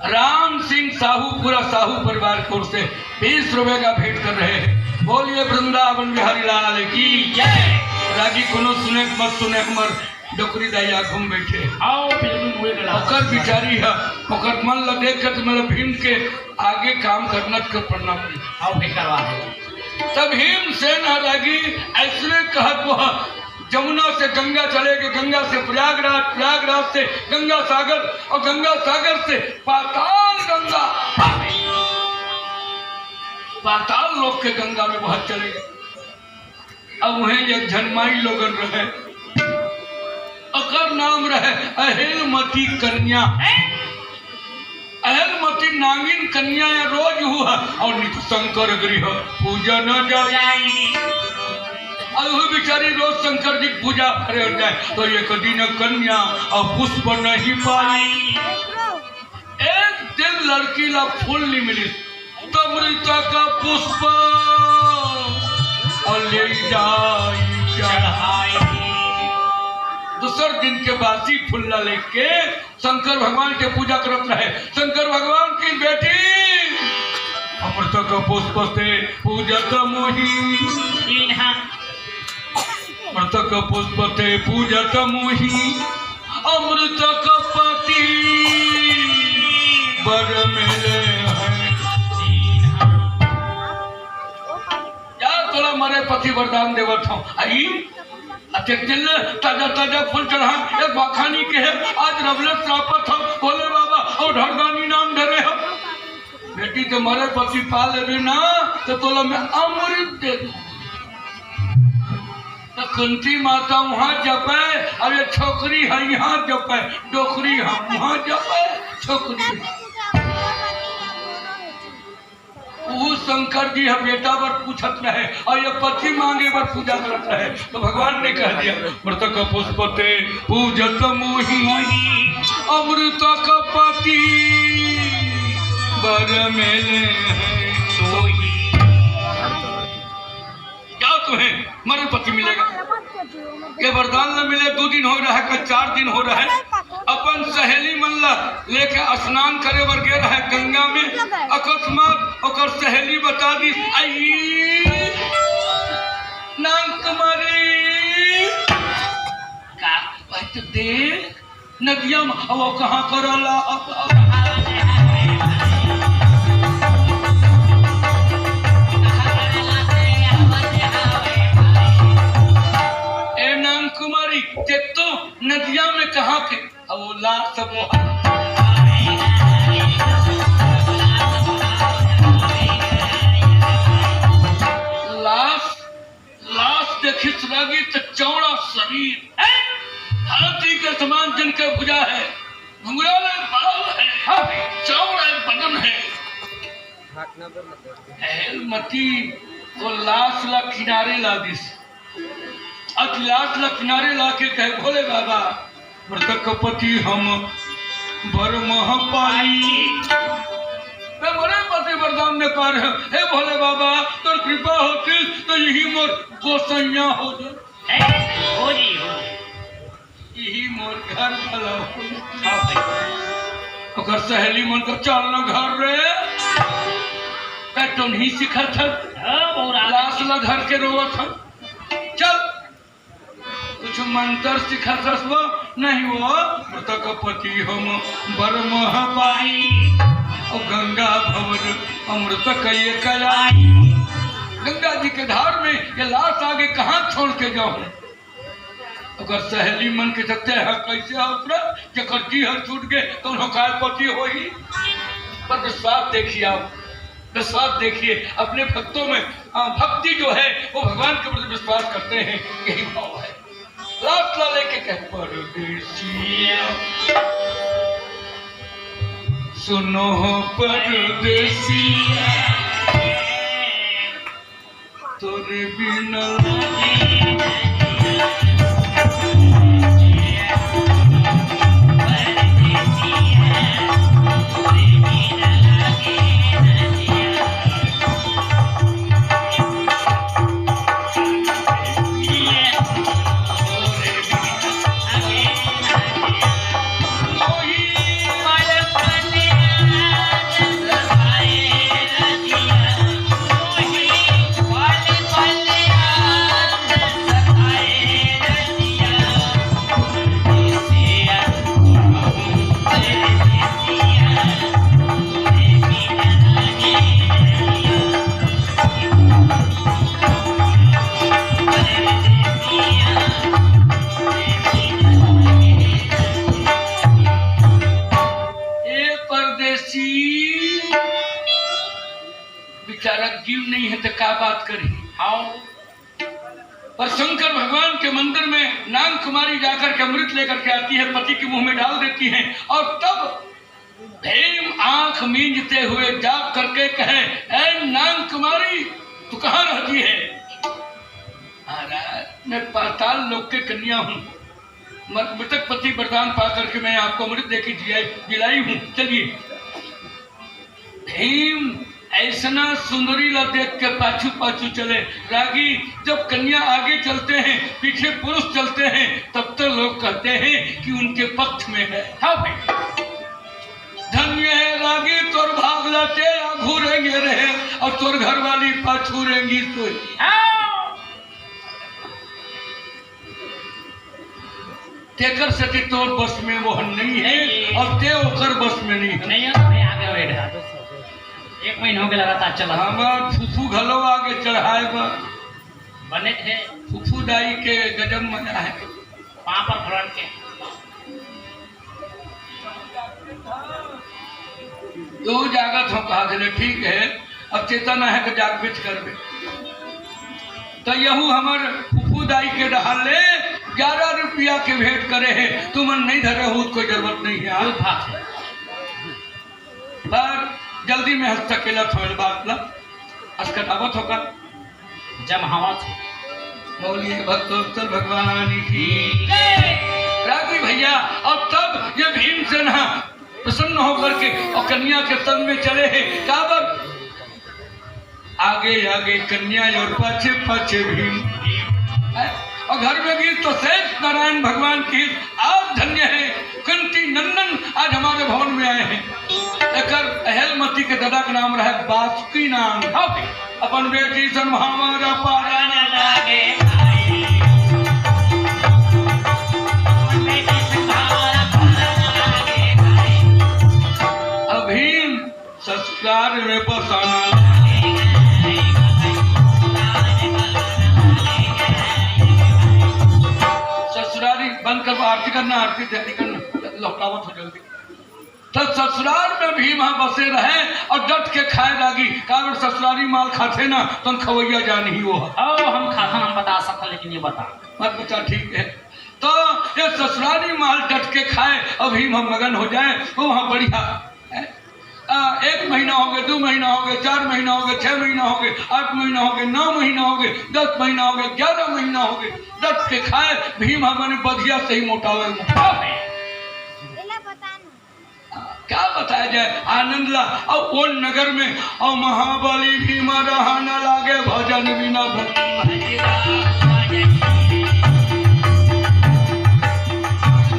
राम सिंह साहू, पूरा साहू परिवार की ओर से बीस रुपए का भेंट कर रहे हैं। बोलिए वृंदावन बिहारी लाल की जय। रागी कोनो सुने मत सुने, हमर डोकरी दाई आगू में बैठे। आओ, बिल्कुल मुझे गला। ओकर बिचारी है, ओकर मन ल देख के तो मेरा भीम के आगे काम करना के पड़ना पड़ी। आओ, भाई, करवा दो। तब भीमसेन ह रागी ऐसने कहत वह जमुना से गंगा चले गए, गंगा से प्रयागराज, प्रयागराज से गंगा सागर और गंगा सागर से पाताल गंगा। पाताल लोक के गंगा में बहत चले गे। अब उहें एक झन माई लोगन रहे, ओकर नाम रहे अहेलमती कन्या। अहेलमती नागिन कन्या या रोज हुआ और नित शंकर गृह पूजन जाई। और वो बेचारी रोज शंकर जी के पूजा करे जाए, तो एक दिन कन्या और पुष्प नहीं पाई। एक दिन लड़की ला फूल नहीं मिली, तो मृतक पुष्प और ले जाई चढ़ाई। दूसर दिन के बासी फूल ला लेके शंकर भगवान के पूजा करत रहे। शंकर भगवान की बेटी, अमृतक पुष्प से पूजत मोही। अमृतक पुष्प से पूजत मोही, अमृतक पति बर मिले हैं। जा, तोला मरे पति वरदान देवत हूँ। आई अतेक दिन ले ताजा ताजा फूल चढ़ा, एक बाखानी के है, आज रबले श्रापत हो, भोले बाबा, और ढरदानी नाम धरे हो। बेटी, ते मरे पति पा लेबे ना, तो तोला मैं अमृत दे दूँ। तो कुंती माता वहाँ जपे, अब ये छोकरी है यहाँ जपे, डोकरी है वहाँ जपे, छोकरी है। वो शंकर जी ह बेटा बर पूछत रहे और ये पति मांगे बर पूजा करत रहे, तो भगवान ने कह दिया, "मृतक पुष्प ते पूजत मोही, अमृतक पति बर मिले हैं सोही।" क्या तुम्हें मरे पति मिलेगा? ये वरदान न मिले, दू दिन हो रहा है, कल चार दिन हो रहा है। अपन सहेली मन ला लेके स्नान करे बर गे रहे गंगा में, अकस्मात ओकर सहेली बता दी, "आई नांग कुमारी, का बात दे?" नदिया में, अब वो कहाँ करला? अब, अब। ए नांग कुमारी, ते तो नदिया में कहाँ के? अब वो लाश, अब वो लाश लाश देखिस रागी त चौड़ा शरीर, हैं? हाथी के समान जिनके भुजा है, घुंघराले बाल है, हाँ, चौड़ा बदन है। अहेलमती वो लाश ला किनारे ला दिस। अब लाश ला किनारे ला के कहे, "भोले बाबा, मृतक पति हम बर मह पाई।" मैं मरे पति वरदान में पा रहे हूँ। हे भोले बाबा, तोर कृपा होती तो यही मोर गोसैया हो जाए। ए, हो जी, हो जी। यही मोर घर भला हो। हाँ भाई। ओकर सहेली मन को, "चल न घर रे, का टोनही सिखत हन, हाँ, बौरा। लाश ला धर के रोवत हन, चल।" कुछ मंत्र सिखत हस वो? नहीं वो, मृतक पति हम बर मह पाई, और गंगा भवन अमृत कये कलाई। गंगा जी के धार में ये लाश आगे कहाँ छोड़ के जाऊं? अगर सहेली मन के सकते हैं, कैसे हो रे? जकर जी हर छूट गए, तो उन्हों काय पति होही? पर विश्वास देखिए आप, विश्वास देखिए, अपने भक्तों में, आ, भक्ति जो है, वो भगवान के प्रति विश्वास करते हैं, यही भाव है। लाश ला लेके कहे, "परदेसिया, सुनो हो परदेसिया, तोरे बिना लागे ना जिया।" बेचारा जीव नहीं है तो क्या बात करी। हाँ। पर शंकर भगवान के मंदिर में नाग कुमारी जाकर के अमृत लेकर के आती है, पति के मुंह में डाल देती है और तब भीम आंख मींजते हुए जाग करके कहे, "ए नाग कुमारी, तू कहाँ रहती है?" "महाराज, मैं पाताल लोक के कन्या हूँ, मर- मृतक पति वरदान पा करके मैं आपको अमृत देके जिया- जिलाई हूँ, चलिए।" भीम ऐसना सुंदरी ला देख के पाछू पाछू चले। रागी, जब कन्या आगे चलते हैं, पीछे पुरुष चलते हैं, तब तो लोग कहते हैं कि उनके पक्ष में है। हाँ भाई। धन्य है रागी, तोर भाग लाते आघू रेंगे रहे और तोर घर वाली पाछू रेंगी सोई। हाँ। तेकर सेती तोर बस में वो नहीं है नहीं। और ते ओकर बस में नहीं है। नहीं है तो भाई आगे बैठ। एक महीना हो गया लगातार चला। हमार फूफू घलो आगे चढ़ाए बा। बने थे। फूफू दाई के गजब मजा है। पापड़ भरन के। दो जागत हो कहा चले, ठीक है, अब चेतना है तो जागबेच करबे। तो यहू हमर फूफू दाई के डहार ले ग्यारह रुपया के भेंट करे है, तुमन नहीं धरे हो, कोई जरूरत नहीं है। हाँ? बात है। पर जल्दी में हंस सकेला थोड़ी बात ला, हंस कटावत होगा। जब हवा थे। बोलिए भक्तोत्तर भगवान की। रागी भैया, अब तब ये भीमसेन प्रसन्न होकर के और कन्या के संग में चले हैं। काबर? आगे आगे कन्या और पाछे पाछे भीम। हैं? और घर में भी तो शेष नारायण भगवान की। आप धन्य है, कुंती नंदन आज हमारे भवन में आए हैं। एकर अहलमती के दादा के नाम रहे बासुकी नाम। हाँ। अपन बेटी सन हमारा पारा न लागे। अभी ससुराल में बसाना। ससुरारी बंद कर, आरती करना, आरती तैयारी करना, लौटावत हो जल्दी। तो ससुराल में भीम ह बसे रहे और डट के खाए लागी, काबर ससुरारी माल खाथे ना, तो खवैया जान ही वो ह। ओ, हम खाथन, हम बता सकथन, लेकिन ये बता। मत बता, ठीक है। तो ये ससुरारी माल डट के खाए और भीम ह मगन हो जाए, वो वहाँ बढ़िया है। आ, एक महीना हो गए, दो महीना हो गए, चार महीना हो गए, छह महीना हो गए, आठ महीना हो गए, नौ महीना हो गए, दस महीना हो गए, ग्यारह महीना हो गए, डट के खाए, भीम ह बने बधिया सही मोटावे, मोटावे। एला बता ना। क्या बताया जाए आनंद ला। और वो नगर में और महाबली भीमा रहा न लागे भजन बिना भक्ति।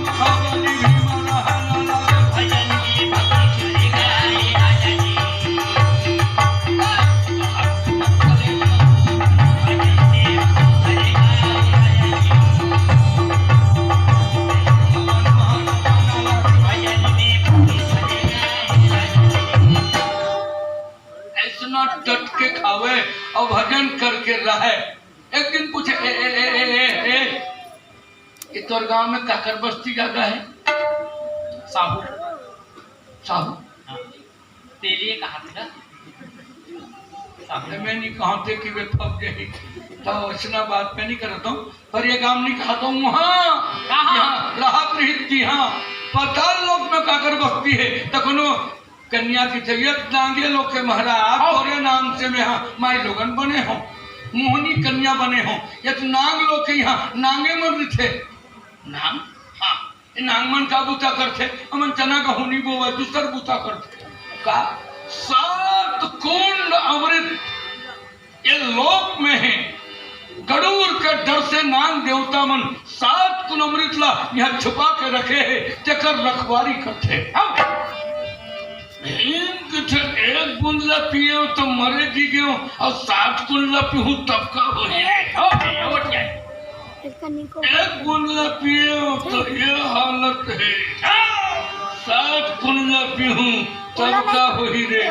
महाबली भीमा रहा न लागे भजन। ऐसना डट के खावे और भजन करके रहे। एक दिन पूछे, "ए, ए, ए, ए, ए, ए, ये तोर गांव में काकर बस्ती ज्यादा है?" "साहू।" "साहू?" हाँ। तेलिए कहा था। साहू। मैं नहीं कहते कि वे फंस गए, तो ऐसना बात मैं नहीं करता हूँ, पर ये गांव नहीं कहता हूँ। वहाँ कहाँ? यहाँ राहत रहित की, हाँ, पाताल लोक में काकर बस्ती है, तो कोनो कन्या की चाहिए, नांगे लोग के महाराज, हाँ। तोरे नाम से मैं, हाँ, माई लोगन बने हो, मोहनी कन्या बने हो। ये तो नांग लोग के यहाँ नांगे मन रथे। नांग? हाँ, ये नांग मन का बूता करथे? हमन चना गहूं नहीं बोवे, दूसर बूता करथे। का? सात कुंड अमृत ये लोक में है। गरुड़ के डर से नांग देवता मन सात कुन अमृत ला यहाँ छुपा के रखे है, तेकर रखवारी करथे। हाँ। भीम कथे, "एक बूंद ला पिए तो मरे जी गयो, और सात कुन ला पीहूं तब का होही?" हो गया, हो गया। एक बूंद ला पिए तो ये हालत है, सात कुन ला पीहूं तब का होही रे।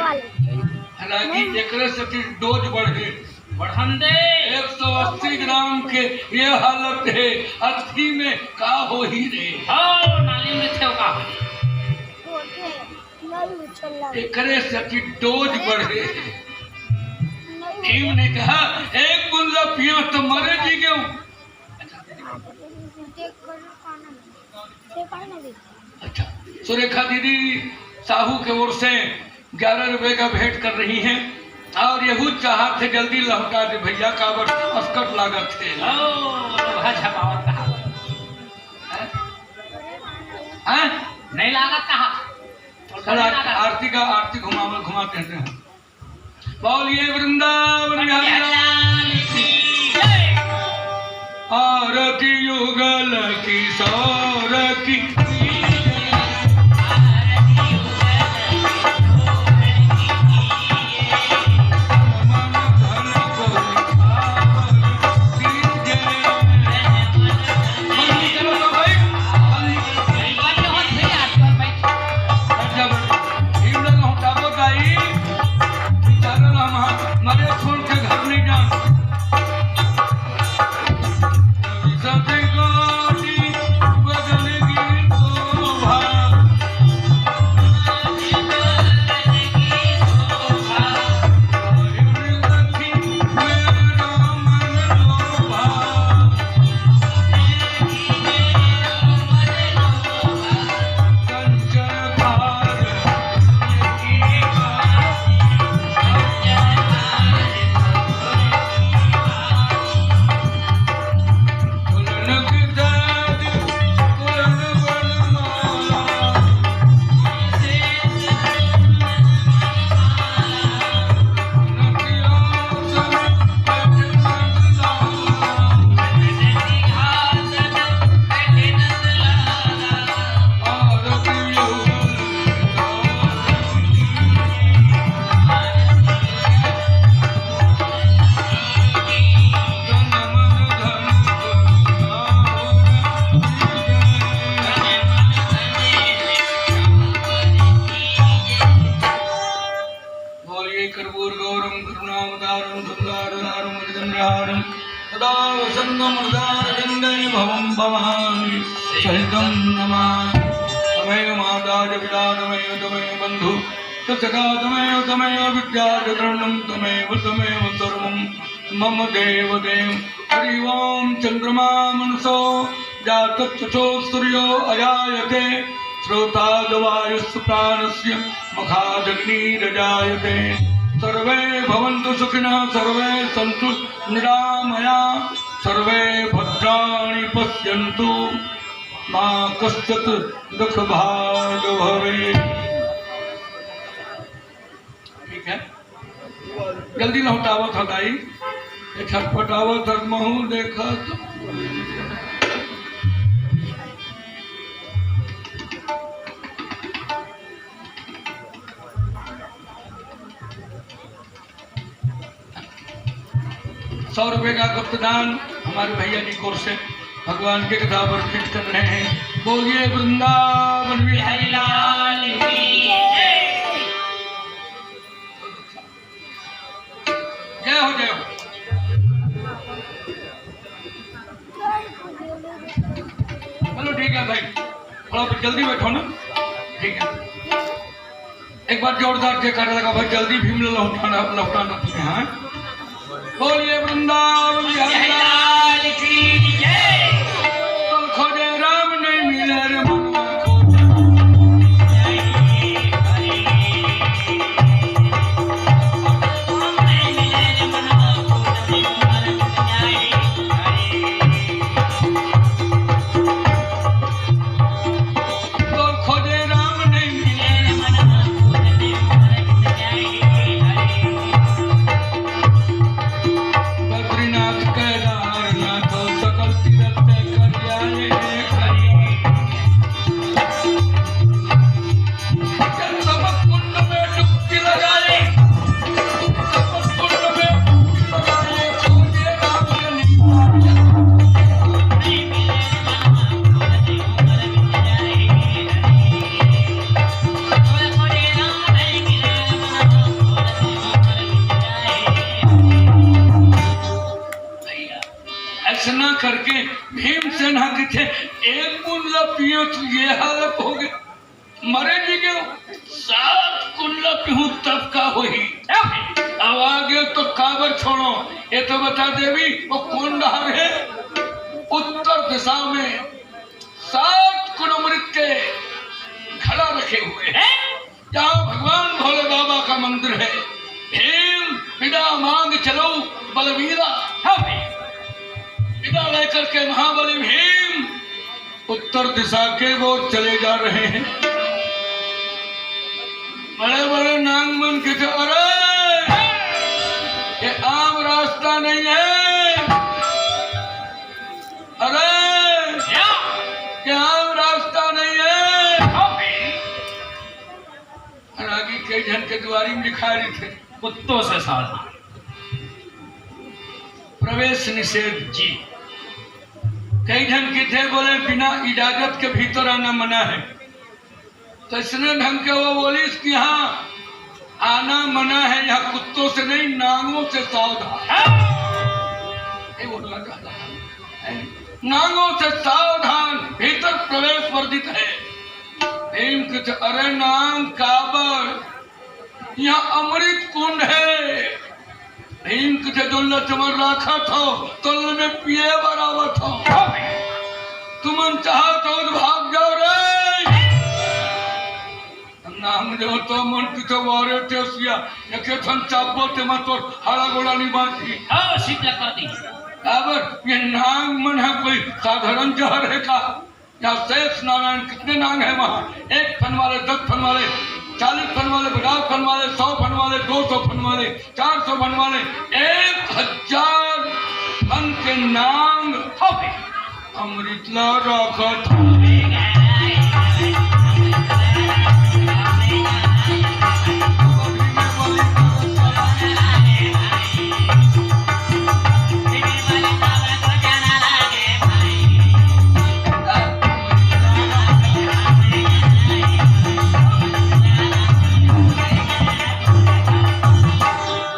हालांकि एकरे सेती डोज बढ़े, बढ़न दे। एक सौ अस्सी ग्राम के ये हालत है, अर्थी में का होही रे? हाँ, नाली में थे का होही? एकरे सेती डोज बढ़े। भीम ने कहा, "एक बूंद ला पियो तो मरे जी के।" अच्छा, सुरेखा दीदी साहू के ओर से ग्यारह रुपए का भेंट कर रही हैं और यहू चाहत हे जल्दी लहुटा दे भैया, काबर असकट लागत हे। ओ, लोहा छपावत कहा। हैं? हैं? नहीं लागत कहा। चल, आरती का, आरती घुमावल, घुमाते हैं। बोलिए वृंदावन बिहारी लाल की जय। आरती युगल किशोर की। बोलिए कर्पूर गौरम करुणावतारम संसारसारम भुजगेन्द्रहारम सदा वसंतम हृदयारविंदे भवम भवानी सहितम नमामि। त्वमेव माता च पिता त्वमेव त्वमेव बंधु च सखा त्वमेव त्वमेव विद्या च द्रविणम त्वमेव त्वमेव सर्वम मम देव देव। हरि ओम। चंद्रमा मनसो जातश्चक्षुः सूर्यो अजायते। श्रोता च वायुस्सु प्राणस्य मुखादग्निरजायते। सर्वे भवन्तु सुखिनः सर्वे सन्तु निरामया। सर्वे भद्राणि पश्यन्तु मा कश्चित् दुःख भाग् भवेत्। ठीक है, जल्दी लहुटावत हव दाई, ये छटपटावत हव महूँ देखत। सौ रुपए का गुप्तदान हमारे भैया जी की ओर से भगवान के कथा पर अर्पित कर रहे हैं। बोलिए वृंदावन बिहारी लाल की जय। जय हो, जय हो। चलो ठीक है भाई, थोड़ा जल्दी बैठो ना। ठीक है, एक बार जोरदार जयकारा लगा भाई, जल्दी भीम लौटाना, लौटाना तुम्हें, हाँ? बोलिए वृंदावन बिहारी लाल की जय। खोजे राम नहीं मिले रे मनवा खोजे। अइसना करके भीमसेन ह कथे, "एक बूंद ला पियो तो ये हालत हो गई।" मरे जी के सात कुंड ला पीहूं तब का होही? अब आगे तो काबर छोड़ो, ये तो बता देवी, वो कुंड हर है उत्तर दिशा में, सात कुंड अमृत के घड़ा रखे हुए हैं, जहाँ भगवान भोले बाबा का मंदिर है। भीम, विदा मांग चलो बलवीरा। हाँ भाई। विदा लेकर के महाबली भीम उत्तर दिशा के ओर चले जा रहे हैं। बड़े बड़े नांग मन के तो, अरे, ये आम रास्ता नहीं है। अरे, ये आम रास्ता नहीं है। रागी कई झन के दुआरी में लिखा रही थे, कुत्तों से सावधान, प्रवेश निषेध। जी। कई झन किथे बोले बिना इजाजत के भीतर आना मना है। तो इसने ढंग के वो बोलिस कि हाँ, आना मना है, यहाँ कुत्तों से नहीं, नांगों से सावधान। हाँ। ये बोलना चाहता है। नांगों से सावधान, भीतर प्रवेश वर्जित है। भीम किथे, अरे नांग काबर, यहाँ अमृत कुंड है। भीम किथे, जोन लक्ष्मण राखत हो, तोल में पिए बरावत हो। तुमन चाहत हो तो भाग जाओ रे। नाम देव तो मन किथे, वारे टेसिया, एके ठन चाबो ते मन तोर हाड़ा गोड़ा नहीं बांची। हाँ, सीधा कर दी। अब ये नांग मन है कोई साधारण जहर है का? या शेष नारायण कितने नांग हैं वहाँ? एक फन वाले, दस फन वाले, चालीस फन वाले, पचास फन वाले, सौ फन वाले, दो सौ फन वाले, चार सौ फन वाले, एक हजार फन के नांग। अमृत ला राखत।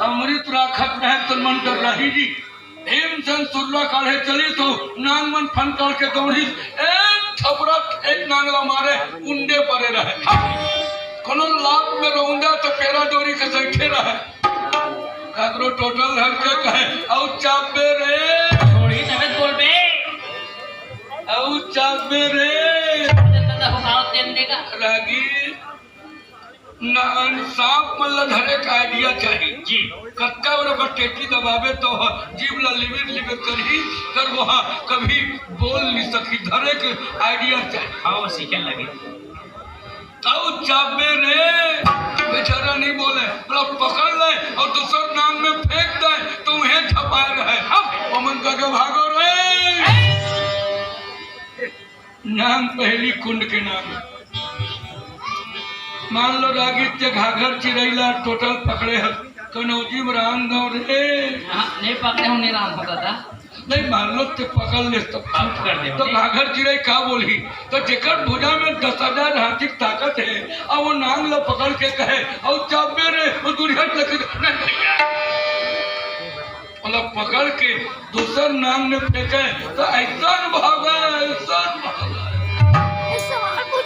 अमृत राखत रहे तो मन कर रही जी। भीमसेन सुरला काढ़े चली तो नांग मन फन काढ़ के दौड़ी। एक थपरा एक नांगला मारे, उंडे परे रहे। कोनो लात में रौंदा तो पेरा डोरी के सैठे रहे। काकरो टोटल धर के कहे, "औ चाबे रे।" थोड़ी तबीयत बोल बे। "औ चाबे रे।" दादा हुकावत दे देगा। रागी नान सांप मन ल धरे के आइडिया चाही। जी। कतका बेर ओकर टेटी दबाबे तो ह जीभ ल लिबिर लिबिर करही, कर वो ह कभी बोल नहीं सकी, धरे के आइडिया चाही। हाँ, वो सीखे लगे। ताऊ चाबे रे, बेचारा नहीं बोले, बोला पकड़ ले और दूसर नांग में फेंक दे तो उहे झपाए रहे। हम ओमन कह के भागो रे। नांग पहली कुंड के नांग। मान लो रागी ते घाघर चिरई ला टोटल पकड़े हस, कनौजी में राम गाँव रे। हाँ, नहीं पकड़े हूँ, नहीं राम होता था। नहीं, मान लो ते पकड़ ले तो। माफ कर दे। तो घाघर चिरई का बोलही? तो जेकर भुजा में दस हजार हाथी के ताकत है, अब वो नांग ला पकड़ के कहे, "औ चाबे रे, वो दुरिहट लगे।" नहीं भैया। मतलब पकड़ के दूसर नांग में फेंके तो ऐसा भागा, ऐसा भागा।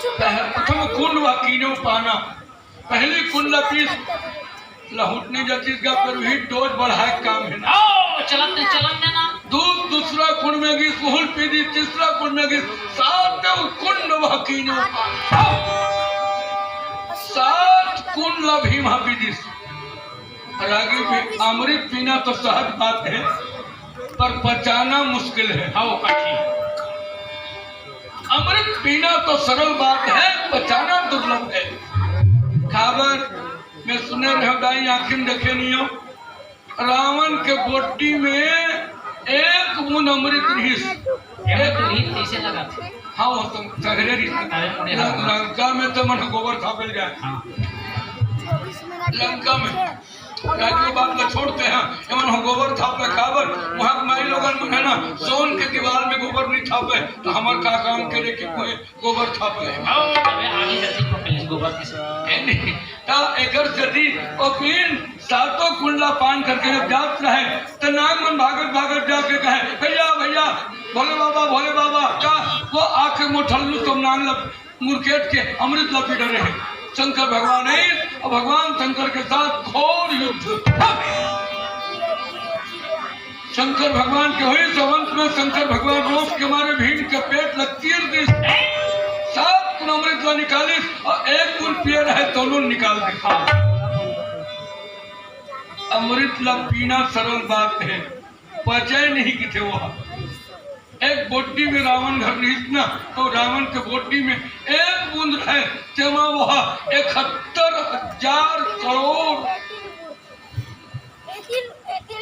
पह-, प्रथम कुंड वा कीन्यो पाना, पहली कुंड ला पीस, लहुटनी जतीसगढ़ पर भी डोज बढ़ाए काम है ना। ओ, चलन दे, चलन दे ना। दू-, दूसरा कुंड में गिस, उहुल पी दी, तीसरा कुंड में गिस, सातों कुंड वा कीन्यो पाना। सात कुंड ला भीम हा पी दिस। रागी भी अमृत पीना तो सहज बात है, पर पचाना मुश्किल है। हाँ, वो कठिन। अमृत पीना तो सरल बात है, पचाना दुर्लभ है। काबर मैं सुने रहे दाई, आँखिन देखे नहीं हो, रावण के बोटी में एक बूंद अमृत रहिस। एक बूंद कैसे लगा? हाँ, वो तो सगरे रहिस। अरे, मुड़े लंका में तो मन गोबर थापे ल जाए। हाँ। लंका में। राजू बात ला छोड़ते हैं, एमन हो गोबर थापे काबर, वहाँ के माई लोगन मन है ना, सोन के दीवार में गोबर नहीं थापे, तो हमर का काम करे कि कोई गोबर थापे। हाँ, अबे आगे जल्दी पकड़ ले गोबर के साथ। है नहीं, ता एकर जल्दी ओ पीन सातों कुंडला पान करके जब जात रहे, तो नांग मन भागत भागत जाके कहे, "भैया, भैया, भोले बाबा, भोले बाबा।" का वो आके मोठल्लू तुम नांग ला मुरकेट के अमृत ला पी डरे हे। शंकर भगवान हे, अउ भगवान शंकर के साथ घोर युद्ध। शंकर भगवान के होइस, अंत में शंकर भगवान रोष के मारे भीम के पेट ला चीर दिस। सात बूंद अमृत ला निकालिस अउ एक बूंद पिए रहे, तोनो निकाल दिस। अमृत ला पीना सरल बात हे, पचे नहीं किथे वो। एक बोटी में रावण घर रहिस ना, तो रावण के बोटी में एक बूंद रहे, तेमा वो इकहत्तर हजार करोड़।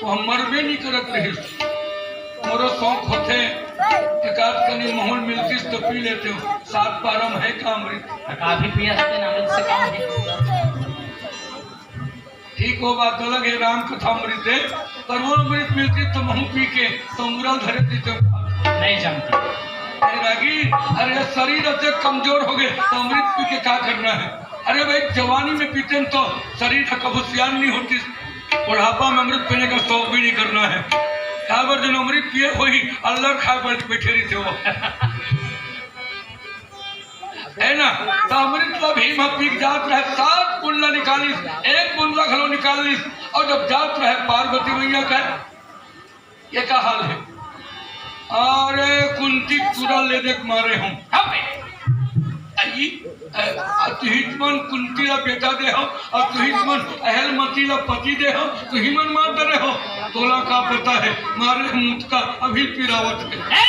वो मरबे नहीं करत रहिस। मोरो शौक होथे, एकाध कनी महूं ल मिलतिस तो पी लेतेंव। सात पारा म हे का अमृत? काफी पिया हते ना, अमृत से काम हे। ठीक हो, बात अलग हे, राम कथा अमृत हे, पर वो अमृत मिलतिस तो महूं पी के तो मुरल धरे देतेंव। नहीं जमती। अरे रागी, अरे शरीर अतेक कमजोर होगे तो अमृत पी के का करना हे? अरे भाई, जवानी में पीतेन तो शरीर ह कभू सियान नहीं होतिस, बुढ़ापा में अमृत पीने का शौक भी नहीं करना हे। काबर जेन अमृत पिए होही, अल्लर खाए बर बैठे रहिथे वो। हे ना? तो अमृत ला भीम ह पी के जात रहे, सात बूंद ला निकालिस, एक बूंद ला घलो निकाल लिस, अउ जब जात रहे पार्वती मैया का ये का हाल हे? अरे कुंती टूरा ले देख मारे हंव। अबे! अई, अ, अ, तुहिच मन कुंती ला बेटा दे हव, अउ तुहिच मन अहलमती ला पति दे हव, तुही मन मार डरे हव। तोला का पता हे, मारे मुतका अभी पिरावत हे।